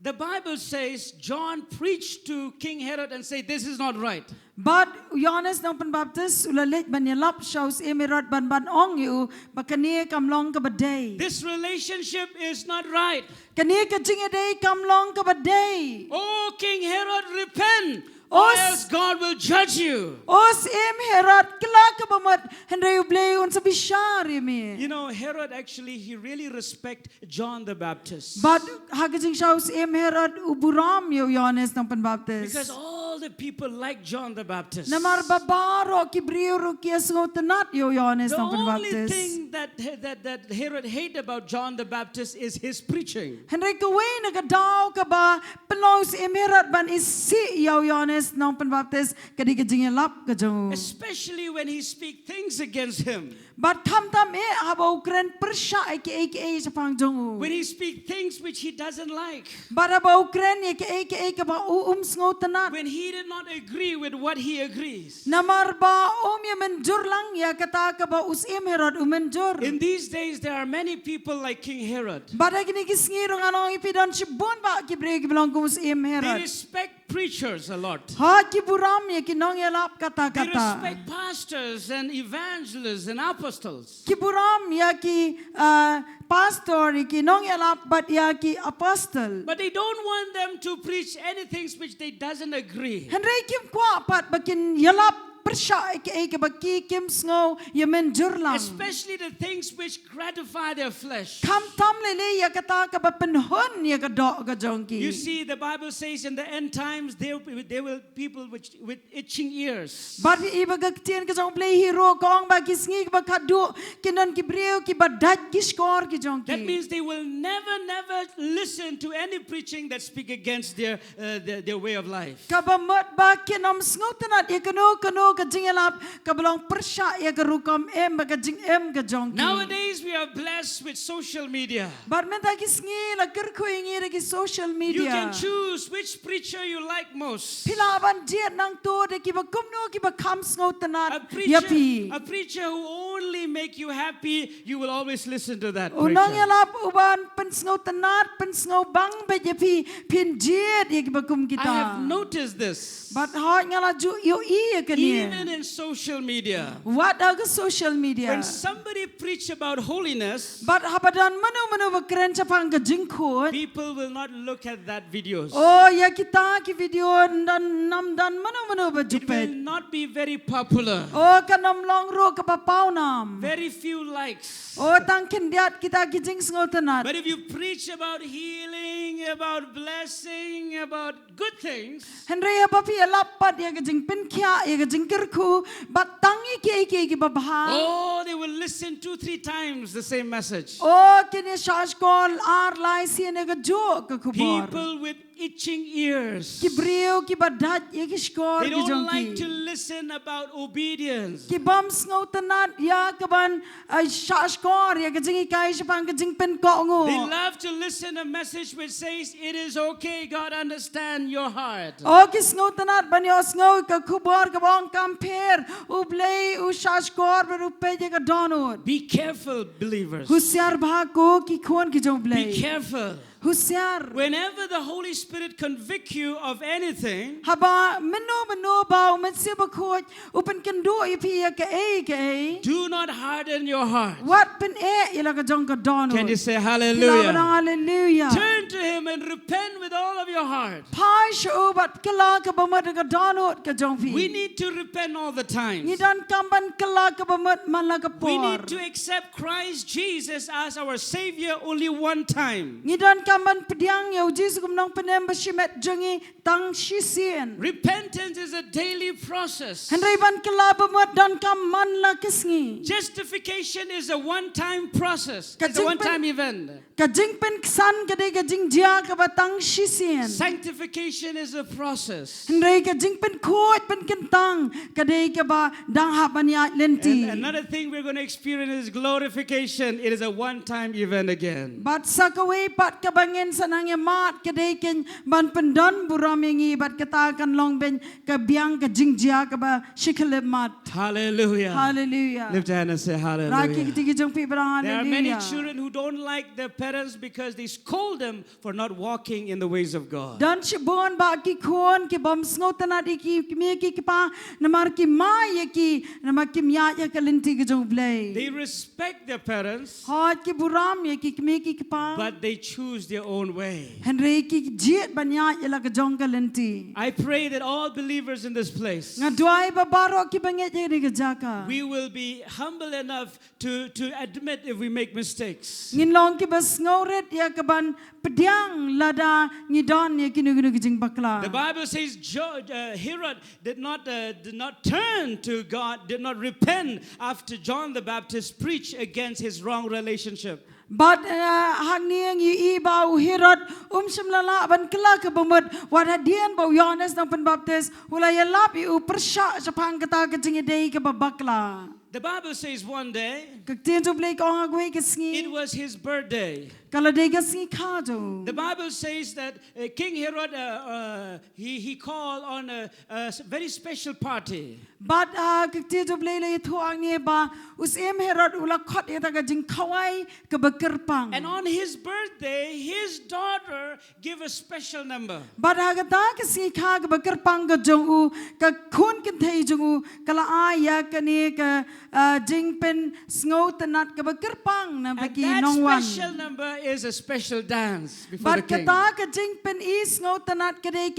the Bible says John preached to King Herod and said, "This is not right." Bad u Ïohannes Nongpynbaptis u la leit ban ïalap sha u Syiem Herod ban, ban ong ïa u ba kane kam long kaba dei. "This relationship is not right." Kane ka jingïadei kam long kaba dei. "Oh, King Herod, repent, or else God will judge you." O Syiem Herod, kylla kaba mut, hynrei U Blei un sa bishar ïa me. You know, Herod actually, he really respect John the Baptist. Bad ha ka jingshisha u Syiem Herod u burom ïa u Ïohannes Nongpynbaptis. Because all the people like John the Baptist. Namar ba baroh ki briew ruh ki ïasngewtynnad ïa u Ïohannes Nongpynbaptis. The only thing that, that, that Herod hate about John the Baptist is his preaching. Hynrei kawei na ka daw kaba pynlong u Syiem Herod ban isih ïa u Ïohannes Nongpynbaptis ka dei ka jingïalap ka jong u. Especially when he speak things against him. Bad khamtam eh haba u kren pyrshah ïa kiei kiei shaphang jong u. When he speak things which he doesn't like. Bad haba u kren ïa kiei kiei kaba u um sngewtynnad. When he did not agree with what he agrees. Namar ba um ïa mynjur lang ïa kata kaba u Syiem Herod u mynjur. In these days, there are many people like King Herod. Bad ha kine ki sngi ruh ngan ong ïa phi don shibun bah ki briew kiba long kum u Syiem Herod. They respect preachers a lot. Hooid, ki burom ïa ki nongïalap katta katta. They respect pastors and evangelists and apostles. Ki burom ïa ki, uh, pastor, ïa ki nongïalap bad ïa ki apostle. But they don't want them to preach anything which they doesn't agree. Hynrei kim kwah pat ba kin ïalap pyrshah ïa kaei kaba ki kim sngew ïa mynjur lang. Especially the things which gratify their flesh. Khamtam lei lei ïa kata kaba pynhun ïa ka doh ka jong ki. You see, the Bible says in the end times, there, there will people which, with itching ears. Bad ïa ba ka ktien ka jong U Blei hi ruh ka ong ba ki sngi kaba khadduh kin don ki briew kiba dait ki shkor ki jong ki. That means they will never, never listen to any preaching that speak against their, uh, their, their way of life. Kaba mut ba kin ym sngewtynnat ïa kano kano ka jingïalap kaba long pyrshah ïa ka rukom im bad ka jingim ka jong ki. Nowadays, we are blessed with social media. Bad mynta ki sngi la kyrkhu ïa ngi da ki social media. You can choose which preacher you like most. Phi lah ban jied nangta da kiba kumno kiba kham sngewtynnat ïa phi. A preacher who only make you happy, you will always listen to that preacher. U nongïalap uban pynsngewtynnat, pynsngewbang beit ïa phi, phin jied ïa kiba kum kita. I have noticed this. Bad hooid nga la ju ïohi ïa kane. Even in social media. Wat ha ka social media. When somebody preach about holiness, bad haba don mano mano ba kren shaphang ka jingkhuid, people will not look at that videos. Oh, ïa kita ki video ym don, ym don mano mano ba ju peit. It will not be very popular. Oh, kan ym long ruh kaba pawnam. Very few likes. Oh, tang khyndiat kita ki jingsngewtynnat. But if you preach about healing, about blessing, about good things, hynrei haba phi ïalap pat ïa ka jingpynkhiah, ïa ka jingkyrkhu, bad tang ïa kiei kiei kiba bha, oh, they will listen two, three times the same message. Oh, kin ïa shah shkor ar lai sien ïa kajuh ka khubor. People with itching ears. Ki briew kiba dait ïa ki shkor ki jong ki. They don't like to listen about obedience. Ki bym sngewtynnat ïa kaban, uh, shah shkor ïa ka jinghikai shaphang ka jingpynkohnguh. They love to listen a message which says, "It is okay, God understand your heart." Oh, ki sngewtynnat ban ïohsngew ka khubor kaba ong kam pher, U Blei u shah shkor bad u peit ïa ka dohnud. Be careful, believers. Husiar bha ko ki khun ki jong U Blei. Be careful. Husiar. Whenever the Holy Spirit convict you of anything, haba mynno mynno ba U Mynsiem Bakhuid u pynkynduh ïa phi ïa kaei kaei, do not harden your heart. Wat pyneh ïa la ka jong ka dohnud. Can you say hallelujah? Phi lah ban ong hallelujah. Turn to him and repent with all of your heart. Phai sha u bad kylla kaba mut da ka dohnud ka jong phi. We need to repent all the time. Ngi donkam ban kylla kaba mut man la ka por. We need to accept Christ Jesus as our Savior only one time. Ngi donkam ban pdiang ïa U Jisu kum u nongpynim bashimet jong ngi tang shisien. Repentance is a daily process. Hynrei ban kylla ba mut donkam man la ka sngi. Justification is a one-time process. Ka jingpyn- It's a one-time event. Ka jingpynksan ka dei ka jingjia kaba tang shisien. Sanctification is a process. Hynrei ka jingpynkhuid pynkyntang ka dei kaba dang hap ban ïaid lynti. And another thing we're gonna experience is glorification. It is a one-time event again. Bad sa kawei pat kaba ngin sa nang ïa mad ka dei ka ban pyndon burom ïa ngi bad kata kan long ban ka biang ka jingjia kaba shi khyllipmat. Hallelujah. Hallelujah. Lift your hand and say hallelujah. Rai ki kti ki jong phi bad ong hallelujah. There are many children who don't like their parents because they scold them for not walking in the ways of God. Don shibun ba ki khun ki bym sngewtynnat ïa ki kmie ki kpa namar ki mai ïa ki namar kim ïaid ïa ka lynti ka jong U Blei. They respect their parents. Hooid ki burom ïa ki kmie ki kpa. But they choose their own way. Hynrei ki jied ban ïaid ïa la ka jong ka lynti. I pray that all believers in this place, nga duwai ba baroh kiba ngeit ha kane ka jaka, we will be humble enough to, to admit if we make mistakes. Ngin long kiba sngewrit ïa kaban pdiang lada ngi don ïa kino kino ki jingbakla. The Bible says Jo-, uh, Herod did not, uh, did not turn to God, did not repent after John the Baptist preached against his wrong relationship. Bad, uh, hangne ngi ïohi ba u Herod um shym la lah ban kylla kaba mut wat hadien ba u Ïohannes Nongpynbaptis u la ïalap ïa u pyrshah shaphang kata ka jingïadei kaba bakla. The Bible says one day, ka ktien jong U Blei ka ong ha kawei ka sngi, it was his birthday. Ka la dei ka sngi kha jong u. The Bible says that, uh, King Herod, uh, uh, he, he called on a, a s-, very special party. Bad, uh, ka ktien jong U Blei la ïathuh hangne ba u Syiem Herod u la khot ïa kata ka jingkhawai kaba kyrpang. And on his birthday, his daughter give a special number. Bad ha kata ka sngi kha kaba kyrpang ka jong u, ka khun kynthei jong u ka la ai ïa kane ka, ah, jingpynsngewtynnat kaba kyrpang na ba ki nongwan. And that special number is a special dance before the Bad king. Kata ka jingpyni sngewtynnat ka dei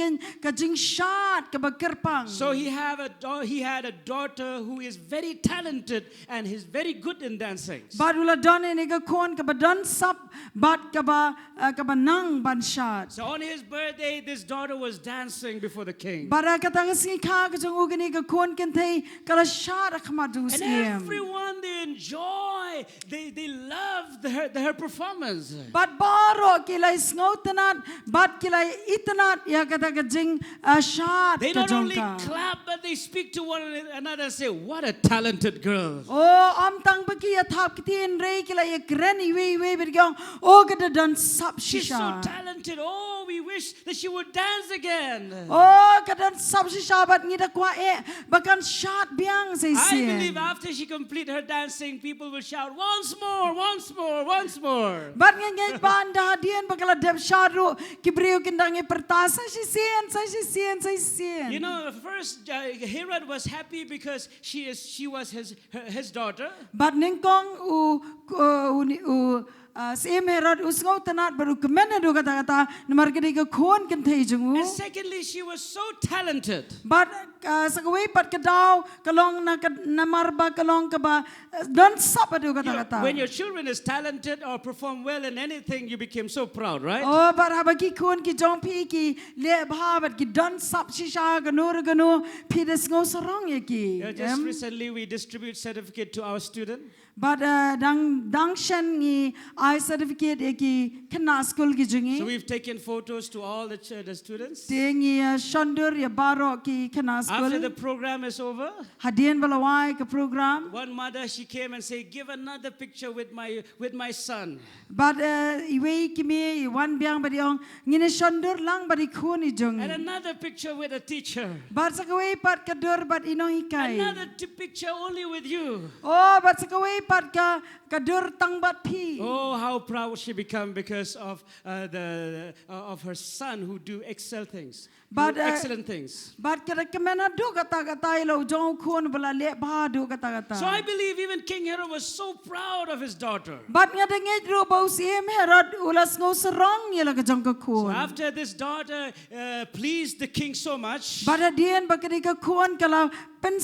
ka jingshad kaba kyrpang. So he have a da- he had a daughter who is very talented and he's very good in dancing. Bad u la don ïa kane ka khun kaba don sap bad kaba uh, kaba nang ban shad. So on his birthday, this daughter was dancing before the king. Bad ha kata ka sngi kha ka jong u kane ka khun kynthei ka la shad ha khmat jong u And syiem. Everyone, they enjoy, they, they love the, her, the, her performance. Bad baroh ki la sngewtynnat bad ki la itynnat ïa kata ka jing uh, shad They ka not jong only ka. Clap, but they speak to one another and say, "What a talented girl." Oh, ym tang ba ki ïa thap ktien hynrei ki la ïa kren iwei iwei bad ki ong, oh ka da don sap She's so shisha. Talented. Oh, we wish that she would dance again. Oh ka don sap shisha bad ngi da kwah eh ba kan shad biang sa I believe shisien. After she complete her dancing, people will shout, "Once more, once more, once more." Bad ngi ngeit ba hadien ba ka la dep shad ruh ki briew kin dang ïa pyrta sa shisien, sa shisien, sa shisien. You know, first uh, Herod was happy because she is she was his her, his daughter. Bad nyngkong u u u, ni- u uh, Syiem Herod u sngewtynnat bad u kmen haduh katta katta namar ka dei ka khun kynthei jong u. And secondly, she was so talented. Bad uh, sa kawei pat ka daw ka long na ka namar ba ka long kaba uh, don sap haduh katta You know, katta. When your children is talented or perform well in anything, you become so proud, right? Oh, bad haba ki khun ki jong phi ki leh bha bad ki don sap shisha kano re kano phi da sngew sarong ïa ki. Yeah, just Em? Recently, we distribute certificate to our student. Bad uh, dang dang shen ngi ai certificate ïa ki khynnah skul ki jong ngi. So we've taken photos to all the, ch- the students. Te ngi uh, shondur ïa baroh ki khynnah After skul. The program is over, Hadien ba la wai ka program. One mother, she came and said, "Give another picture with my with my son." Bad uh, iwei ki mei i wan biang bad i ong ngin ïa shondur lang bad i khun i jong And ngi. Another picture with a teacher. Bad sa kawei pat ka dur bad i nonghikai. Another t- picture only with you. Oh, bad sa kawei pat ka ka dur tang bad phi. Oh, how proud she become because of uh, the uh, of her son who do excel things, But, do uh, excellent things. Bad ka da kmen haduh katta katta ïa la u jong u khun ba la leh bha haduh katta katta. So I believe even King Herod was so proud of his daughter. Bad nga da ngeit ruh ba u Syiem Herod u la sngew sarong ïa la ka jong ka So khun. After this daughter uh, pleased the king so much, Bad hadien ba ka dei ka khun ka la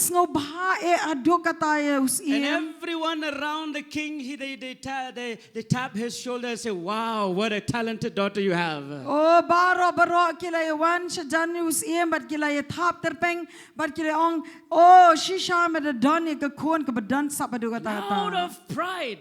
pynsngewbha eh haduh katta ïa u and Syiem. Everyone around the king, he, they, they, ta- they, they tap his shoulder and say, "Wow, what a talented daughter you have." Oh, baroh baroh ki la ïa wan shajan u Syiem bad ki la ïa thap tyrpeng bad ki la ong, oh, shisha me da don ïa ka khun kaba don sap haduh katta Out katta. Of pride,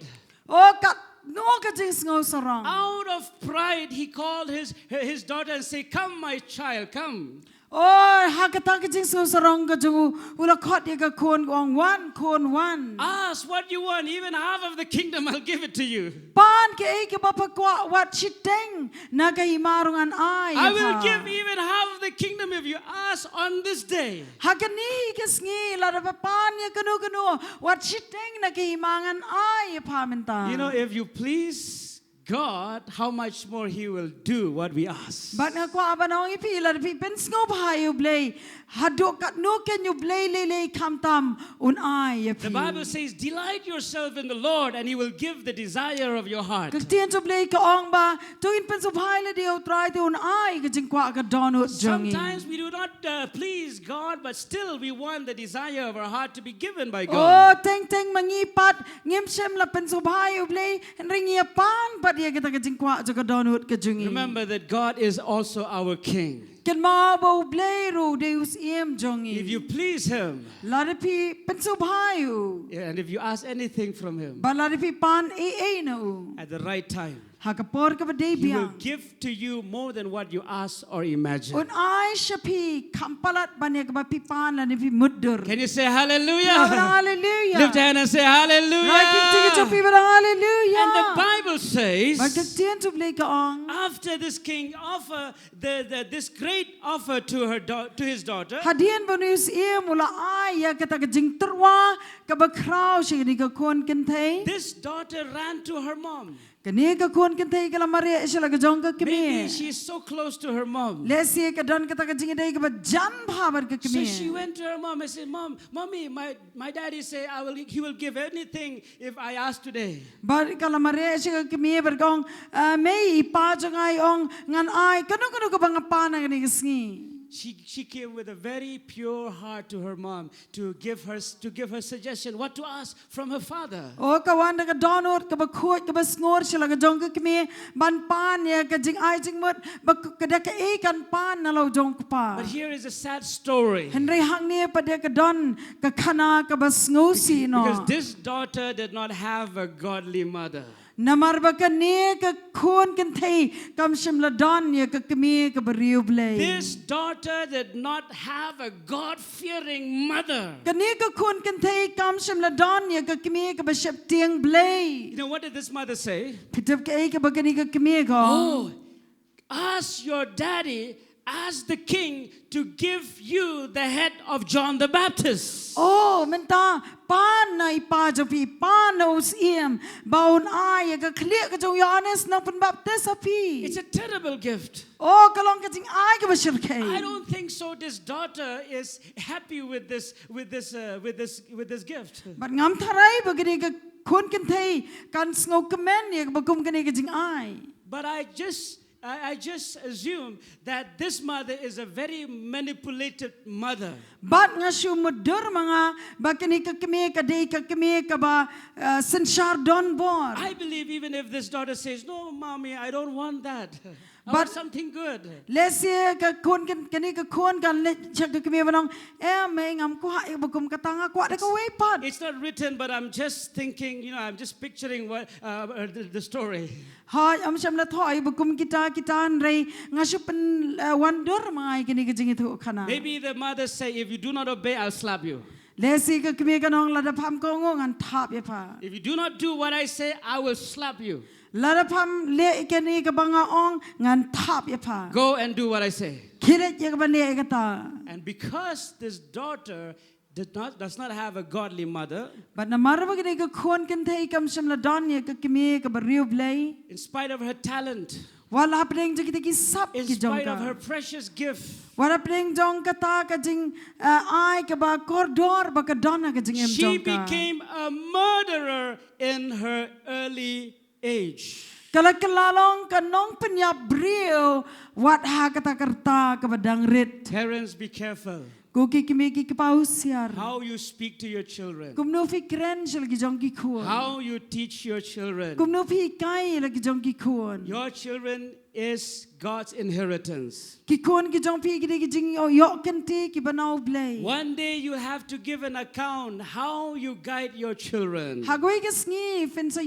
Oh, katno ka jingsngew sarong. Out of pride, he called his his daughter and said, "Come, my child, come." Oh, ha kata ka jingsngew sarong ka jong u, u la khot ïa ka khun, u ong, wan khun wan. Ask what you want, even half of the kingdom, I'll give it to you. Pan kaei kaba pha kwah, wat shiteng na ka hima ruh ngan ai ïa pha. I will give even half of the kingdom if you ask on this day. Ha kane ka sngi lada pha pan ïa kano kano, wat shiteng na ka hima ngan ai ïa pha mynta. You know, if you please God, how much more He will do what we ask. Bad nga kwah ban ong ïa phi, lada phi pynsngewbha ïa u Blei, haduh katno kein u Blei lei lei khamtam un ai ïa phi. The Bible says, "Delight yourself in the Lord, and He will give the desire of your heart." Ka ktien jong u Blei ka ong ba, to ngin pynsngewbha ïa lade ha u Trai te un ai ka jingkwah ka dohnud jong ngi. Sometimes we do not uh, please God, but still we want the desire of our heart to be given by Oh, God. teng teng ma ngi pat ngim shym la pynsngewbha ïa u Blei, hynrei ngi ïa pan pat ïa kata ka jingkwah jong ka dohnud ka jong ngi. Remember that God is also our King. Kynmaw ba u Blei ruh u dei u Syiem jong ngi. If you please Him, Lada phi pynsngewbha ïa u. Yeah, and if you ask anything from Him Bad lada phi pan ei ei na u. At the right time, Ha ka por kaba dei He will biang. Give to you more than what you ask or imagine. Un ai sha phi kham palat ban ïa kaba phi pan lane phi mutdur. Can you say hallelujah? Hallelujah. Lift your hand and say hallelujah. Rai ki kti ki jong phi bad hallelujah. And the Bible says, Bad ka ktien jong u Blei ka ong. After this king offer the, the, this great offer to her da- to his daughter, Hadien ba u Syiem u la ai ïa kata ka jingtyrwa kaba khraw sha kane ka khun kynthei. This daughter ran to her mom. Kane ka khun kynthei ka la mareh sha la ka jong ka kmie. Maybe she is so close to her mom. Lehse ka don kata ka jingïadei kaba jan bha bad ka kmie. So she went to her mom and said, "Mom, mommy, my, my daddy say I will, he will give anything if I ask today." Bad ka la mareh sha ka kmie bad ka ong, "Ah, mei, i pa jong nga i ong ngan ai kano kano kaba nga pan ha kane ka sngi." She, she came with a very pure heart to her mom to give her, to give her suggestion what to ask from her father. O ka wan da ka dohnud kaba khuid kaba sngur sha la ka jong ka kmie ban pan ïa ka jingai jingmut ba ka da kaei kan pan na la u jong u kpa. But here is a sad story. Hynrei hangne pat de ka don ka khana kaba sngewsih noh. Because this daughter did not have a godly mother. Namar ba kane ka khun kynthei kam shym la don ïa ka kmie kaba riewblei. This daughter did not have a God-fearing mother. Kane ka khun kynthei kam shym la don ïa ka kmie kaba sheptieng Blei. You know what did this mother say? Phi tip kaei kaba kane ka kmie ka ong? Oh, ask your daddy, ask the king to give you the head of John the Baptist. Oh, mynta pan na i pa jong phi, pan na u syiem ba un ai ïa ka khlieh ka jong u Ïoannis Nongpynbaptis ha phi. It's a terrible gift. Oh, ka long ka jingai kaba shyrkhei. I don't think so. This daughter is happy with this, with this, uh, with this, with this gift. Bad ngam tharai ba kane ka khun kynthei kan sngewkmen ïa kaba kum kane ka jingai. But I just I, I just assume that this mother is a very manipulated mother. Bad nga shu mutdur ma nga ba kane ka kmie ka dei ka kmie kaba uh, synshar donbor. I believe even if this daughter says, "No, mommy, I don't want that. I want something good." Lehse ka khun kane ka khun kan leit sha ka kmie ban ong, "Eh mei, ngam kwah ïa ba kum kata, nga kwah da kawei pat." It's not written, but I'm just thinking, you know, I'm just picturing what uh, uh, the, the story. Hooid, ym shym la thoh ïa ba kum kita kita hynrei nga shu pyn uh, wandur ma nga ïa kane ka jingïathuhkhana. Maybe the mother say, "If you do not obey, I'll slap you." Lehse ka kmie kan ong, "Lada pham kohnguh ngan thap ïa pha." If you do not do what I say, I will slap you. Lada pham leh ïa kane kaba nga ong ngan thap ïa pha. Go and do what I say. Khie leit ïa kaba nga leh ïa kata. And because this daughter did not, does not have a godly mother. Bad namar ba kane ka khun kynthei kam shym la don ïa ka kmie kaba riewblei. In spite of her talent. Wat la hapdeng jong kita ki sap ki jong ka. In spite of her precious gift. Wat la hapdeng jong kata ka jing uh, ai kaba kordor ba ka don ha ka jingim jong ka. She became a murderer in her early age. Ka la kylla long ka nongpynïap briew wat ha kata ka rta kaba dang rit. Parents, be careful. Ko ki kmie ki kpa husiar. How you speak to your children. Kumno phi kren sha la ki jong ki khun. How you teach your children. Kumno phi hikai la ki jong ki khun. Your children is God's inheritance. Ki khun ki jong phi ki dei ki jingïoh kynti kiba na U Blei. One day you have to give an account how you guide your children. Ha kawei ka sngi phin sa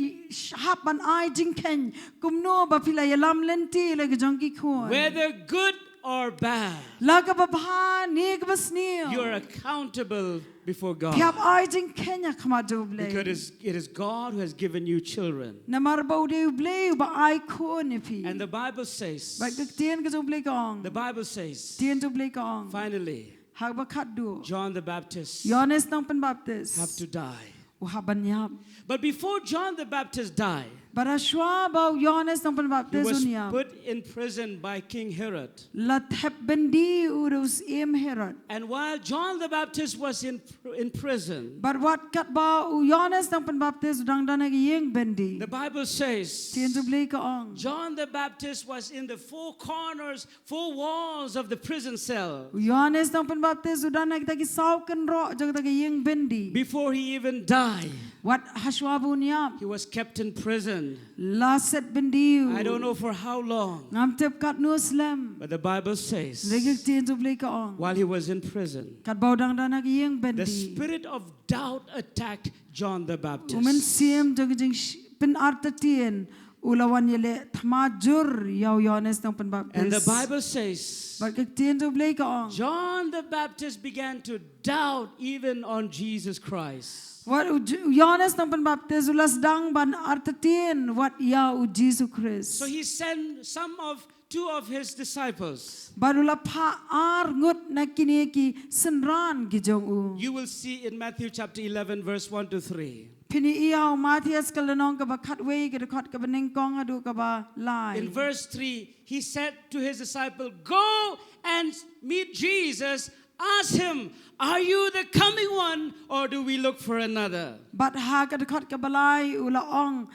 hap ban ai jingkheiñ kumno ba phi la ïalam lynti la ki jong ki khun. Whether good or bad. La kaba bha ne kaba sniew. You are accountable before God. Phi hap ai jingkheiñ ha khmat jong U Blei. Because it is, it is God who has given you children. Namar ba u dei U Blei uba ai khun ïa phi. And the Bible says. Bad ka ktien ka jong U Blei ka ong. The Bible says. Ktien jong U Blei ka ong. Finally. Ha kaba khatduh. John the Baptist. Ïoannis Nongpynbaptis. Have to die. U hap ban ïap. But before John the Baptist died, Bad ha shuwa ba u Ïoannis Nongpynbaptis un ïap. He was put in prison by King Herod. La thep byndi u da u syiem Herod. And while John the Baptist was in, in prison, Bad wat katba u Ïoannis Nongpynbaptis u dang don ha ka ïing byndi. The Bible says, Ktien jong U Blei ka ong. John the Baptist was in the four corners, four walls of the prison cell. U Ïoannis Nongpynbaptis u don ha kita ki saw kynroh jong kita ki ïing byndi. Before he even died, Wat ha shuwa ba un ïap. He was kept in prison. La set byndi u. I don't know for how long. Ngam tip katno slem. But the Bible says, Hynrei ka ktien jong U Blei ka ong. While he was in prison, Katba u dang don ha ka ïing byndi. The spirit of doubt attacked John the Baptist. U mynsiem jong ka jingpynartatien u la wan ïaleh thma jur ïa u Ïoannis Nongpynbaptis. And the Bible says, Bad ka ktien jong U Blei ka ong. John the Baptist began to doubt even on Jesus Christ. Wat u J-, u Ïoannis Nongpynbaptis u la sdang ban artatien wat ïa u Jisu Khrist. So he sent some of, two of his disciples. Bad u la phah ar ngut na kine ki synran ki jong u. You will see in Matthew chapter eleven, verse one to three. Phin ïohi ha u Mathaios ka lynnong kaba khatwei, ka dkhot kaba nyngkong haduh kaba lai. In verse three, he said to his disciple, "Go and meet Jesus. Ask him, 'Are you the coming one, or do we look for another?'" Bad ha ka dkhot kaba lai u la ong,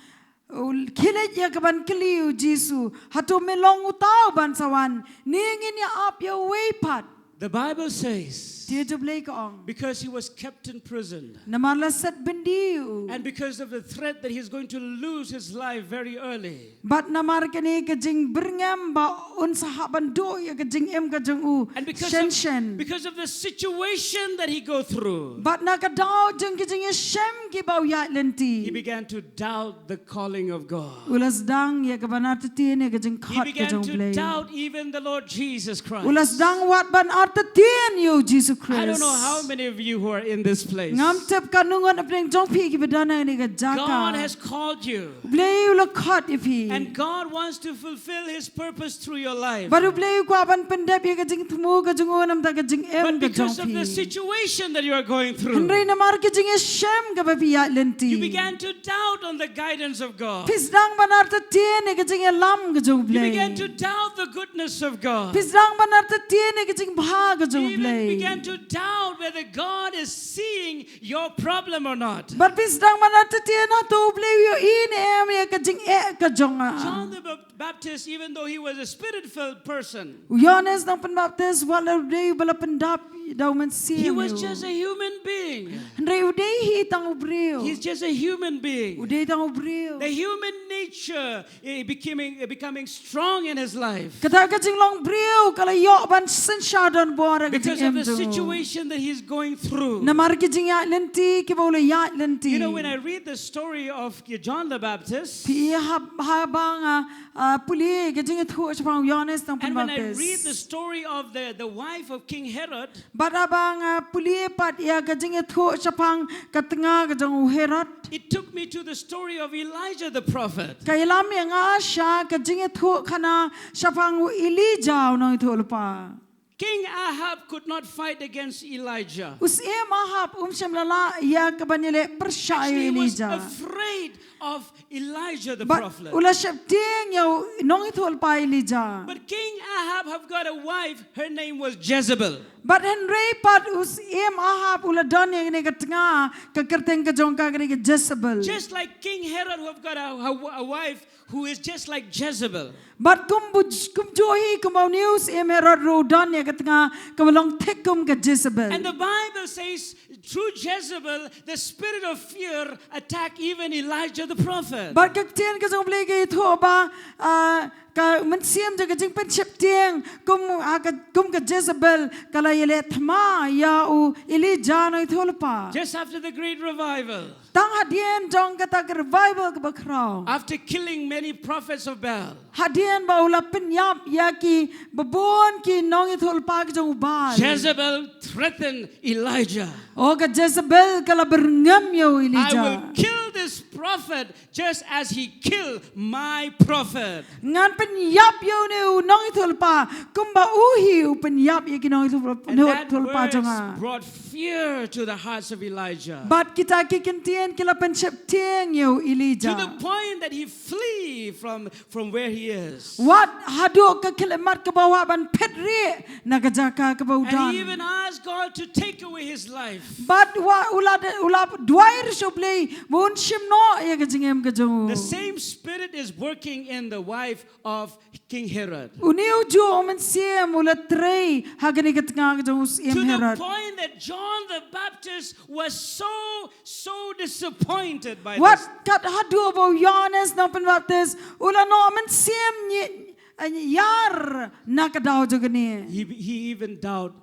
u khie leit ïa kaban kylli u Jisu, "Hato me long uta uban sa wan, ne ngin ïa ap ïa uwei pat?" The Bible says, Te U Blei ka ong, because he was kept in prison, namar la set byndi u, and because of the threat that he's going to lose his life very early, bad namar kane ka jingbyrngem ba un sa hap ban duh ïa ka jingim ka jong u, and because shen of, shen, because of the situation that he go through, bad na ka daw jong ki jingïashem kiba u ïaid lynti, he began to doubt the calling of God. U la sdang ïa kaban artatien ïa ka jingkhot ka jong U Blei. He began to doubt even the Lord Jesus Christ. U la sdang wat ban artatien ïa u Jisu Khrist. I don't know how many of you who are in this place. Ngam tip katno ngut na pdeng jong phi kiba don ha kane ka jaka. God has called you. U Blei u la khot ïa phi. And God wants to fulfill his purpose through your life. Bad U Blei u kwah ban pyndep ïa ka jingthmu ka jong u namar ka jingim ka jong phi. But because of the situation that you are going through, hynrei namar ka jingïashem kaba phi ïaid lynti, you began to doubt on the guidance of God. Phi sdang ban artatien ïa ka jingïalam ka jong U Blei. You began to doubt the goodness of God. Phi sdang ban artatien ïa ka jingbha ka jong U Blei. You even began to doubt whether God is seeing your problem or not. Bad phi sdang ban artatien hato U Blei u ïohi ne em ïa ka jingeh ka jong nga. John the Bap- Baptist, even though he was a spirit-filled person, u Ïoannis Nongpynbaptis, wat la u dei uba la pyndap da u Mynsiem, he was just a human being. Hynrei u dei hi tang u briew. He's just a human being. U dei tang u briew. The human nature, eh, becoming, eh, becoming strong in his life. Kata ka jinglong briew ka la ïoh ban synshar donbor ha ka jingim jong u. Because of the situation that he's going through. Namar ki jingïaid lynti kiba u la ïaid lynti. You know, when I read the story of John the Baptist, phi hap, haba nga, ah, pule ka jingïathuh shaphang u Ïoannis Nongpynbaptis. And when I read the story of the, the wife of King Herod, bad haba nga pule pat ïa ka jingïathuh shaphang ka tnga ka jong u Herod, it took me to the story of Elijah the prophet. Ka ïalam ïa nga sha ka jingïathuh khana shaphang u Elijah u nongïathuhlypa. King Ahab could not fight against Elijah. U Syiem Ahab um shym la lah ïa kaban ïaleh pyrshah ïa u Elijah. Actually, he was afraid of Elijah the prophet. Bad u la sheptieng ïa u nongïathuhlypa Elijah. But King Ahab have got a wife, her name was Jezebel. Bad hynrei pat u Syiem Ahab u la don ïa kane ka tnga, ka kyrteng ka jong ka kane ka Jezebel. Just like King Herod, who have got a, a, a wife who is just like Jezebel. Bad kum bu-, kumjuh hi kumba une u Syiem Herod ruh u don ïa ka tnga kaba long thik kum ka Jezebel. And the Bible says, through Jezebel, the spirit of fear attacked even Elijah the prophet. Bad ka ktien ka jong U Blei ka ïathuh ba, ah, ka mynsiem jong ka jingpynsheptieng kum, ah, ka, kum ka Jezebel ka la ïaleh thma ïa u Elijah nongïathuhlypa. Just after the great revival, tang hadien jong kata ka revival kaba khraw, after killing many prophets of Baal, hadien ba u la pynïap ïa kiba bun ki nongïathuhlypa ki jong u Baal, Jezebel threatened Elijah. O, ka Jezebel ka la byrngem ïa u Elijah. "I will kill this prophet just as he killed my prophet." Ngan pynïap ïa une u nongïathuhlypa kumba u hi u pynïap ïa ki nongïathuhlypa, nongïathuhlypa jong nga. And that verse brought fear to the hearts of Elijah. Bad kita ki kyntien ki la pynsheptieng ïa u Elijah. To the point that he flee from, from where he is. Wat haduh ka khyllipmat kaba u hap ban phet rieh na ka jaka kaba u don. And he even asked God to take away his life. Bad wat u la, u la duwai ruh sha U Blei ba un shim noh ïa ka jingim ka jong u. The same spirit is working in the wife of King Herod. Une u juh u mynsiem u la trei ha kane ka tnga ka jong u Syiem Herod. To the point that John the Baptist was so, so disappointed by this. Wat kat haduh ba u Ïoannis nongpynbaptis u la noh mynsiem ñi-, ïar na ka daw jong kane. He, he even doubt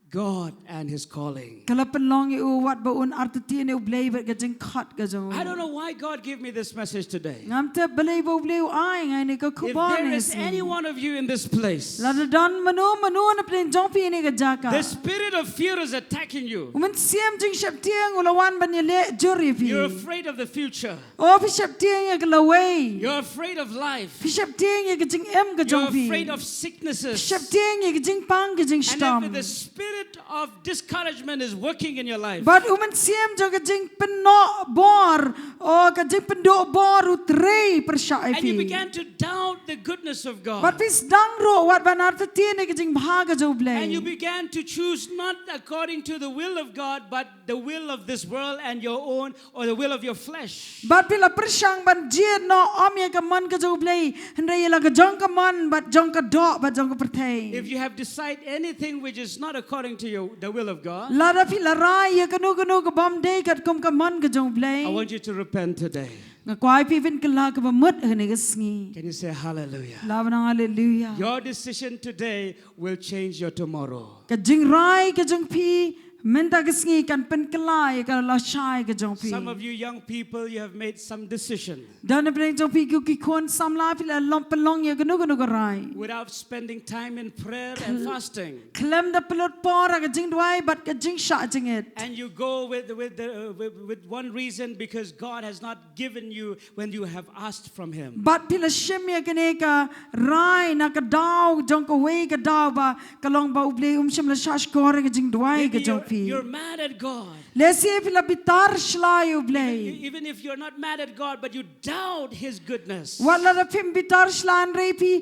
God and his calling. Ka la pynlong ïa u wat ba un artatien ïa U Blei bad ka jingkhot ka jong u. I don't know why God gave me this message today. Ngam tip balei ba U Blei u ai nga ïa kane ka khubor. If there is any one of you in this place, lada don mano mano na pdeng jong phi ha kane ka jaka, the spirit of fear is attacking you. U mynsiem jingsheptieng u la wan ban ïaleh jur ïa phi. You're afraid of the future. O, phi sheptieng ïa ka lawei. You're afraid of life. Phi sheptieng ïa ka jingim ka jong phi. You're afraid of sicknesses. Phi sheptieng ïa ka jingpang ka jingshitom. And if the spirit spirit of discouragement is working in your life. Bad u mynsiem jong ka jingpynnoh bor, o ka jingpynduh bor u trei pyrshah ïa And you phi. Began to doubt the goodness of God. Bad phi sdang ruh wat ban artatien ïa ka jingbha ka jong u Blei. And you began to choose not according to the will of God, but the will of this world and your own, or the will of your flesh. Bad phi la pyrshang ban jied noh ym ïa ka mon ka jong u Blei, hynrei ïa la ka jong ka mon, bad jong ka doh, bad jong ka pyrthei. If you have decided anything which is not according to your, the will of God, Lada phi la rai ïa kano kano ka bym dei katkum ka mon ka jong u Blei. I want you to repent today. Nga kwah ïa phi ban kylla kaba mut ha kane ka sngi. Can you say hallelujah? Lah ban ong haleluya. Your decision today will change your tomorrow. Ka jingrai ka jong phi mynta ka sngi kan pynkylla ïa ka lashai ka jong phi. Some of you young people, you have made some decision Don na pdeng jong phi ki khun samla phi la long pynlong ïa kano kano ka rai. Without spending time in prayer and fasting. Khlem da pynlut por ha ka jingduwai bad ka jingshah jingit. And you go with, with, the, uh, with, with one reason, because God has not given you when you have asked from Him. Bad phi la shim ïa kane ka rai na ka daw jong kawei ka daw ba ka long ba u Blei um shym la shah shkor ïa ka jingduwai ka Maybe jong you're, phi. You're mad at God. Lehse phi la bitar shlai ïa u Blei. Even if you're not mad at God, but you doubt His goodness. Wat lada phim bitar shlai hynrei phi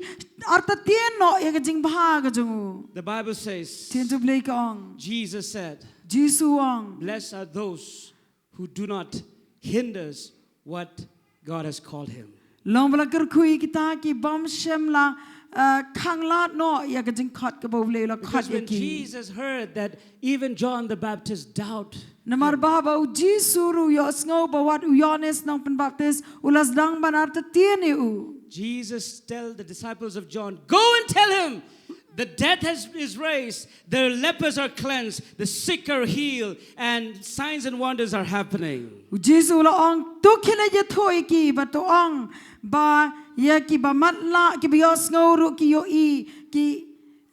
artatien noh ïa ka jingbha ka jong u. The Bible says, Ktien jong u Blei ka ong. Jesus said, Jisu u ong. Blessed are those who do not hinders what God has called him. Long ba la kyrkhu ïa kita ki bym shym la uh, khanglad noh ïa ka jingkhot kaba u Blei u la khot Because ïa when ki. Jesus heard that even John the Baptist doubt, Namar ba ba u Jisu ruh u ïohsngew ba wat u Ïoannis Nongpynbaptis u la sdang ban artatien ïa u. Jesus tell the disciples of John, go and tell him, the dead has, is raised, the lepers are cleansed, the sick are healed, and signs and wonders are happening. U Jisu u la ong, to khie leit ïathuh ïa ki bad to ong ba ïa kiba matlah kiba ïohsngew ruh ki ïohi, ki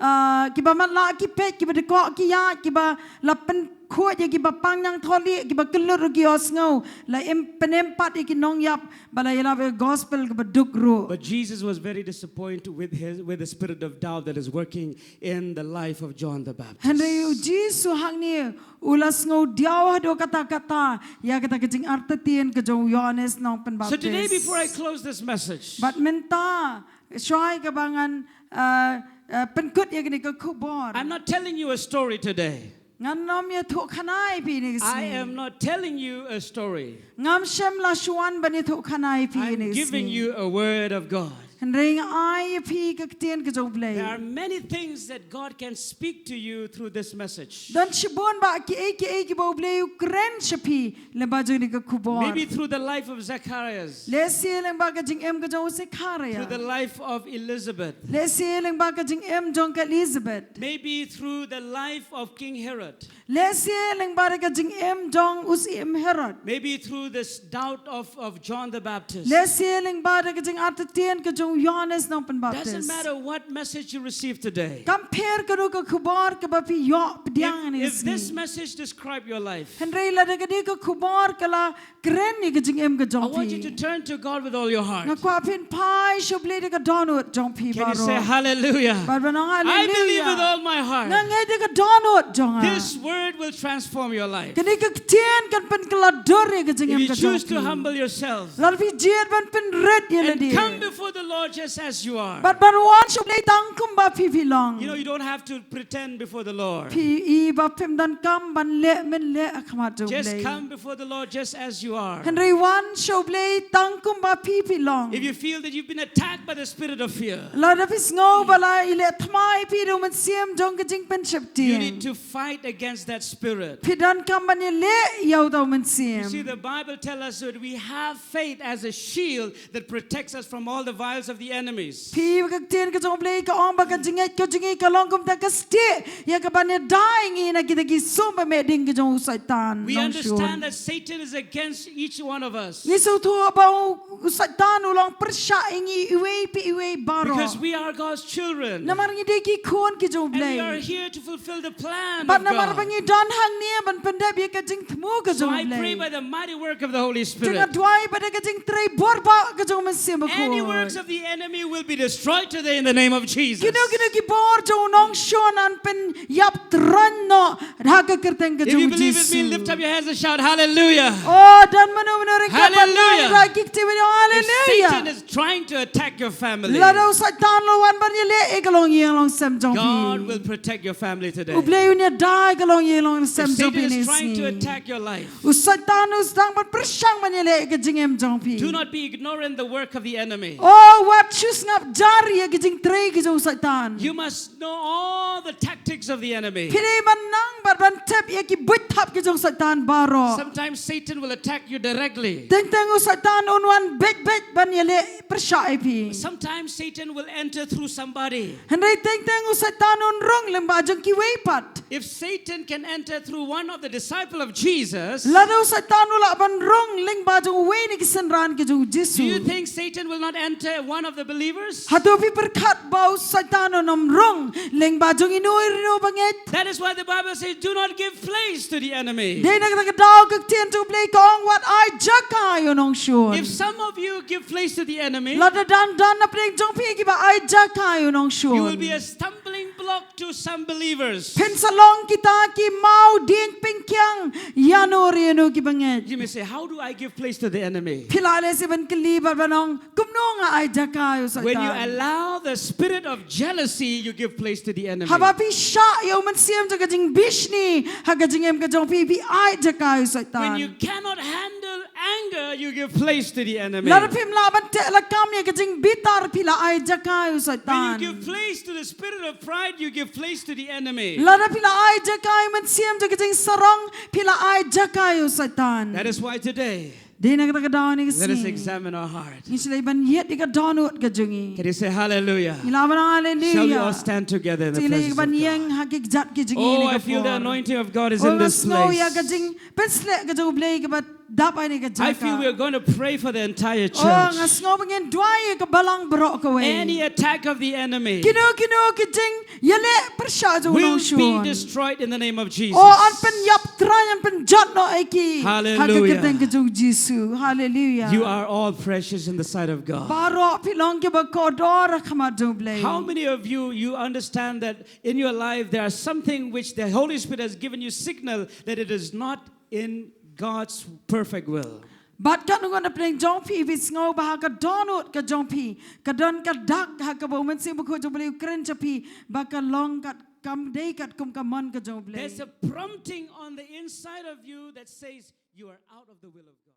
uh, kiba matlah ki peit, kiba dkoh ki ïaid, kiba la pynkhuid ïa kiba pang ñiangthohlieh, kiba kyllut ruh ki ïohsngew, la im pynempat ïa ki nongïap, ba la ïalap ïa ka gospel kaba duk ruh. But Jesus was very disappointed with his, with the spirit of doubt that is working in the life of John the Baptist. Hynrei u Jisu hangne u la sngew diaw haduh katta katta ïa kata ka jingartatien ka jong u Ïoannis Nongpynbaptis. So today, before I close this message, Bad mynta shuwa kaba ngan uh, uh, pynkut ïa kane ka khubor. I'm not telling you a story today. Ngan ym ïathuh khana ïa phi ïa kane ka sngi. I am not telling you a story. Ngam shym la shu wan ban ïathuh khana ïa phi ïa kane ka sngi. I'm giving you a word of God. Hynrei nga ai ïa phi ka ktien ka jong u Blei. There are many things that God can speak to you through this message. Don shibun bah kiei kiei kiba u Blei u kren sha phi lyngba jong kane ka khubor. Maybe through the life of Zacharias, Lehse lyngba ka jingim ka jong u Sekharia. Through the life of Elizabeth, Lehse lyngba ka jingim jong ka Elizabeth. Maybe through the life of King Herod. Lehse lyngba da ka jingim jong u Syiem Herod. Maybe through this doubt of, of John the Baptist. Lehse lyngba da ka jingartatien ka jong u Ïoannis Nongpynbaptis. Doesn't matter what message you receive today. Kam pher kano ka khubor kaba phi ïoh pdiang ïa kane ka sngi. If, if this message describe your life, Hynrei lada kane ka khubor ka la kren ïa ka jingim ka jong phi. I want you to turn to God with all your heart. Nga kwah phin phai sha u Blei da ka dohnud jong phi baroh. Can you say hallelujah? Bad ban ong hallelujah. I believe with all my heart. Nga ngeit da ka dohnud jong nga. This word will transform your life. Kane ka ktien kan pynkylla dur ïa ka jingim ka jong phi. If you choose to humble yourself Lada phi jied ban pynrit ïa lade. And come before the Lord just as you are. Bad ban wan sha u Blei tang kumba phi phi long. You know, you don't have to pretend before the Lord. Phi i ba phim donkam ban leh mynleh ha khmat jong u Blei. Just come before the Lord just as you are. Hynrei wan sha u Blei tang kumba phi phi long. If you feel that you've been attacked by the spirit of fear, Lada phi sngew ba la ïaleh thma ïa phi da u mynsiem jong ka jingpynsheptieng. You need to fight against that spirit. Phi donkam ban ïaleh ïa uta u mynsiem. You see, the Bible tells us that we have faith as a shield that protects us from all the wiles of the enemies. Phi, ka ktien ka jong u Blei ka ong ba ka jingngeit ka jong ngi ka long kumta ka stieh ïa kaban ïada ïa ngi na kita ki sum ba meh ding ka jong u Soitan. We understand that Satan is against each one of us. Ngi sngewthuh ba u, u Soitan u long pyrshah ïa ngi iwei pa iwei baroh. Because we are God's children. Namar ngi dei ki khun ki jong u Blei. And we are here to fulfill the plan Bad of namar ba God. Ngi don hangne ban pyndep ïa ka jingthmu ka jong U Blei. So I pray by the mighty work of the Holy Spirit. Te nga duwai ba da ka jingtrei bor ba ka jong U Mynsiem Bakhuid. Any works of the enemy will be destroyed today in the name of Jesus. Kino kino ki bor jong u nongshun yn pynïap tyrhan noh ha ka kyrteng ka jong U Jisu. If you believe with me, lift up your hands and shout, "Hallelujah." Oh, don mano mano ryngkat ban nang ïa ki kti ban ong, "Hallelujah." If Satan is trying to attack your family, lada u Soitan u la wan ban ïaleh ïa ka longïing longsem jong phi, God will protect your family today. U Blei un ïada ïa ka longïing longsem jong phi. If Satan is trying to attack your life, u Soitan u sdang ban pyrshang ban ïaleh ïa ka jingim jong phi. Do not be ignorant the work of the enemy. Oh, wat shu sngap jar ïa ka jingtrei ka jong u Soitan. You must know all the tactics of the enemy. Phi dei ban nang bad ban tip ïa ki buit thap ki jong u Soitan baroh. Sometimes Satan will attack you directly. Teng teng u Soitan un wan beit beit ban ïaleh pyrshah ïa phi. Sometimes Satan will enter through somebody. Hynrei teng teng u Soitan un rung lyngba jong kiwei pat. If Satan can enter through one of the disciple of Jesus, lada u Soitan u lah ban rung lyngba jong uwei na ki synran ki jong u Jisu, do you think Satan will not enter one of the believers? Hato phi pyrkhat ba u Soitan un ym rung lyngba jong ino ino bangeit? That is why the Bible says, "Do not give place to the enemy." Dei na kata ka daw ka ktien jong U Blei ka ong, wat ai jaka ïa u nongshun. If some of you give place to the enemy, lada don don na pdeng jong phi kiba ai jaka ïa u nongshun, you will be a stumbling block to some believers. Phin sa long kita ki maw dieng pynkiang ïa no re no ki bangeit. You may say, "How do I give place to the enemy?" Phi lah leh seh ban kylli bad ban ong, kumno nga ai jaka ïa u Soitan? When you allow the spirit of jealousy, you give place to the enemy. Haba phi shah ïa u mynsiem jong ka jingbishni ha ka jingim ka jong phi, phi ai jaka ïa u Soitan. When you cannot handle anger, you give place to the enemy. Lada phim lah ban teh lakam ïa ka jingbitar, phi la ai jaka ïa u Soitan. When you give place to the spirit of pride, you give place to the enemy. Lada phi la ai jaka ïa u mynsiem jong ka jingsarong, phi la ai jaka ïa u Soitan. That is why today, dei na kata ka daw ne ka sngi, let us examine our heart. Ngi shlei ban ïit ïa ka dohnud ka jong ngi. Can you say hallelujah? Ngi lah ban ong hallelujah. Shall we all stand together in the presence of God? Te ngi lah ban ïeng ha ki kjat ki jong ngi. Oh, I feel the anointing of God is in this place. Oh, nga sngew ïa ka jingpynsleh ka jong U Blei kaba dap ha kane ka jaka. I feel we are going to pray for the entire church. Oh, nga sngew ba ngin duwai ïa ka balang baroh kawei. Any attack of the enemy, kino kino ki jingïaleh pyrshah jong u nongshun, will be destroyed in the name of Jesus. Oh, yn pynïap tyrhan, yn pynjot noh ïa ki ha ka kyrteng ka jong u Jisu. Hallelujah. Hallelujah. You are all precious in the sight of God. Baroh phi long kiba kordor ha khmat jong U Blei. How many of you, you understand that in your life there are something which the Holy Spirit has given you signal that it is not in God's perfect will? Bad katno ngut na pdeng jong phi phi sngew ba ha ka dohnud ka jong phi ka don ka dak ha kaba u Mynsiem Bakhuid jong U Blei u kren sha phi ba ka long kat, kam dei katkum ka mon ka jong U Blei. There's a prompting on the inside of you that says you are out of the will of God.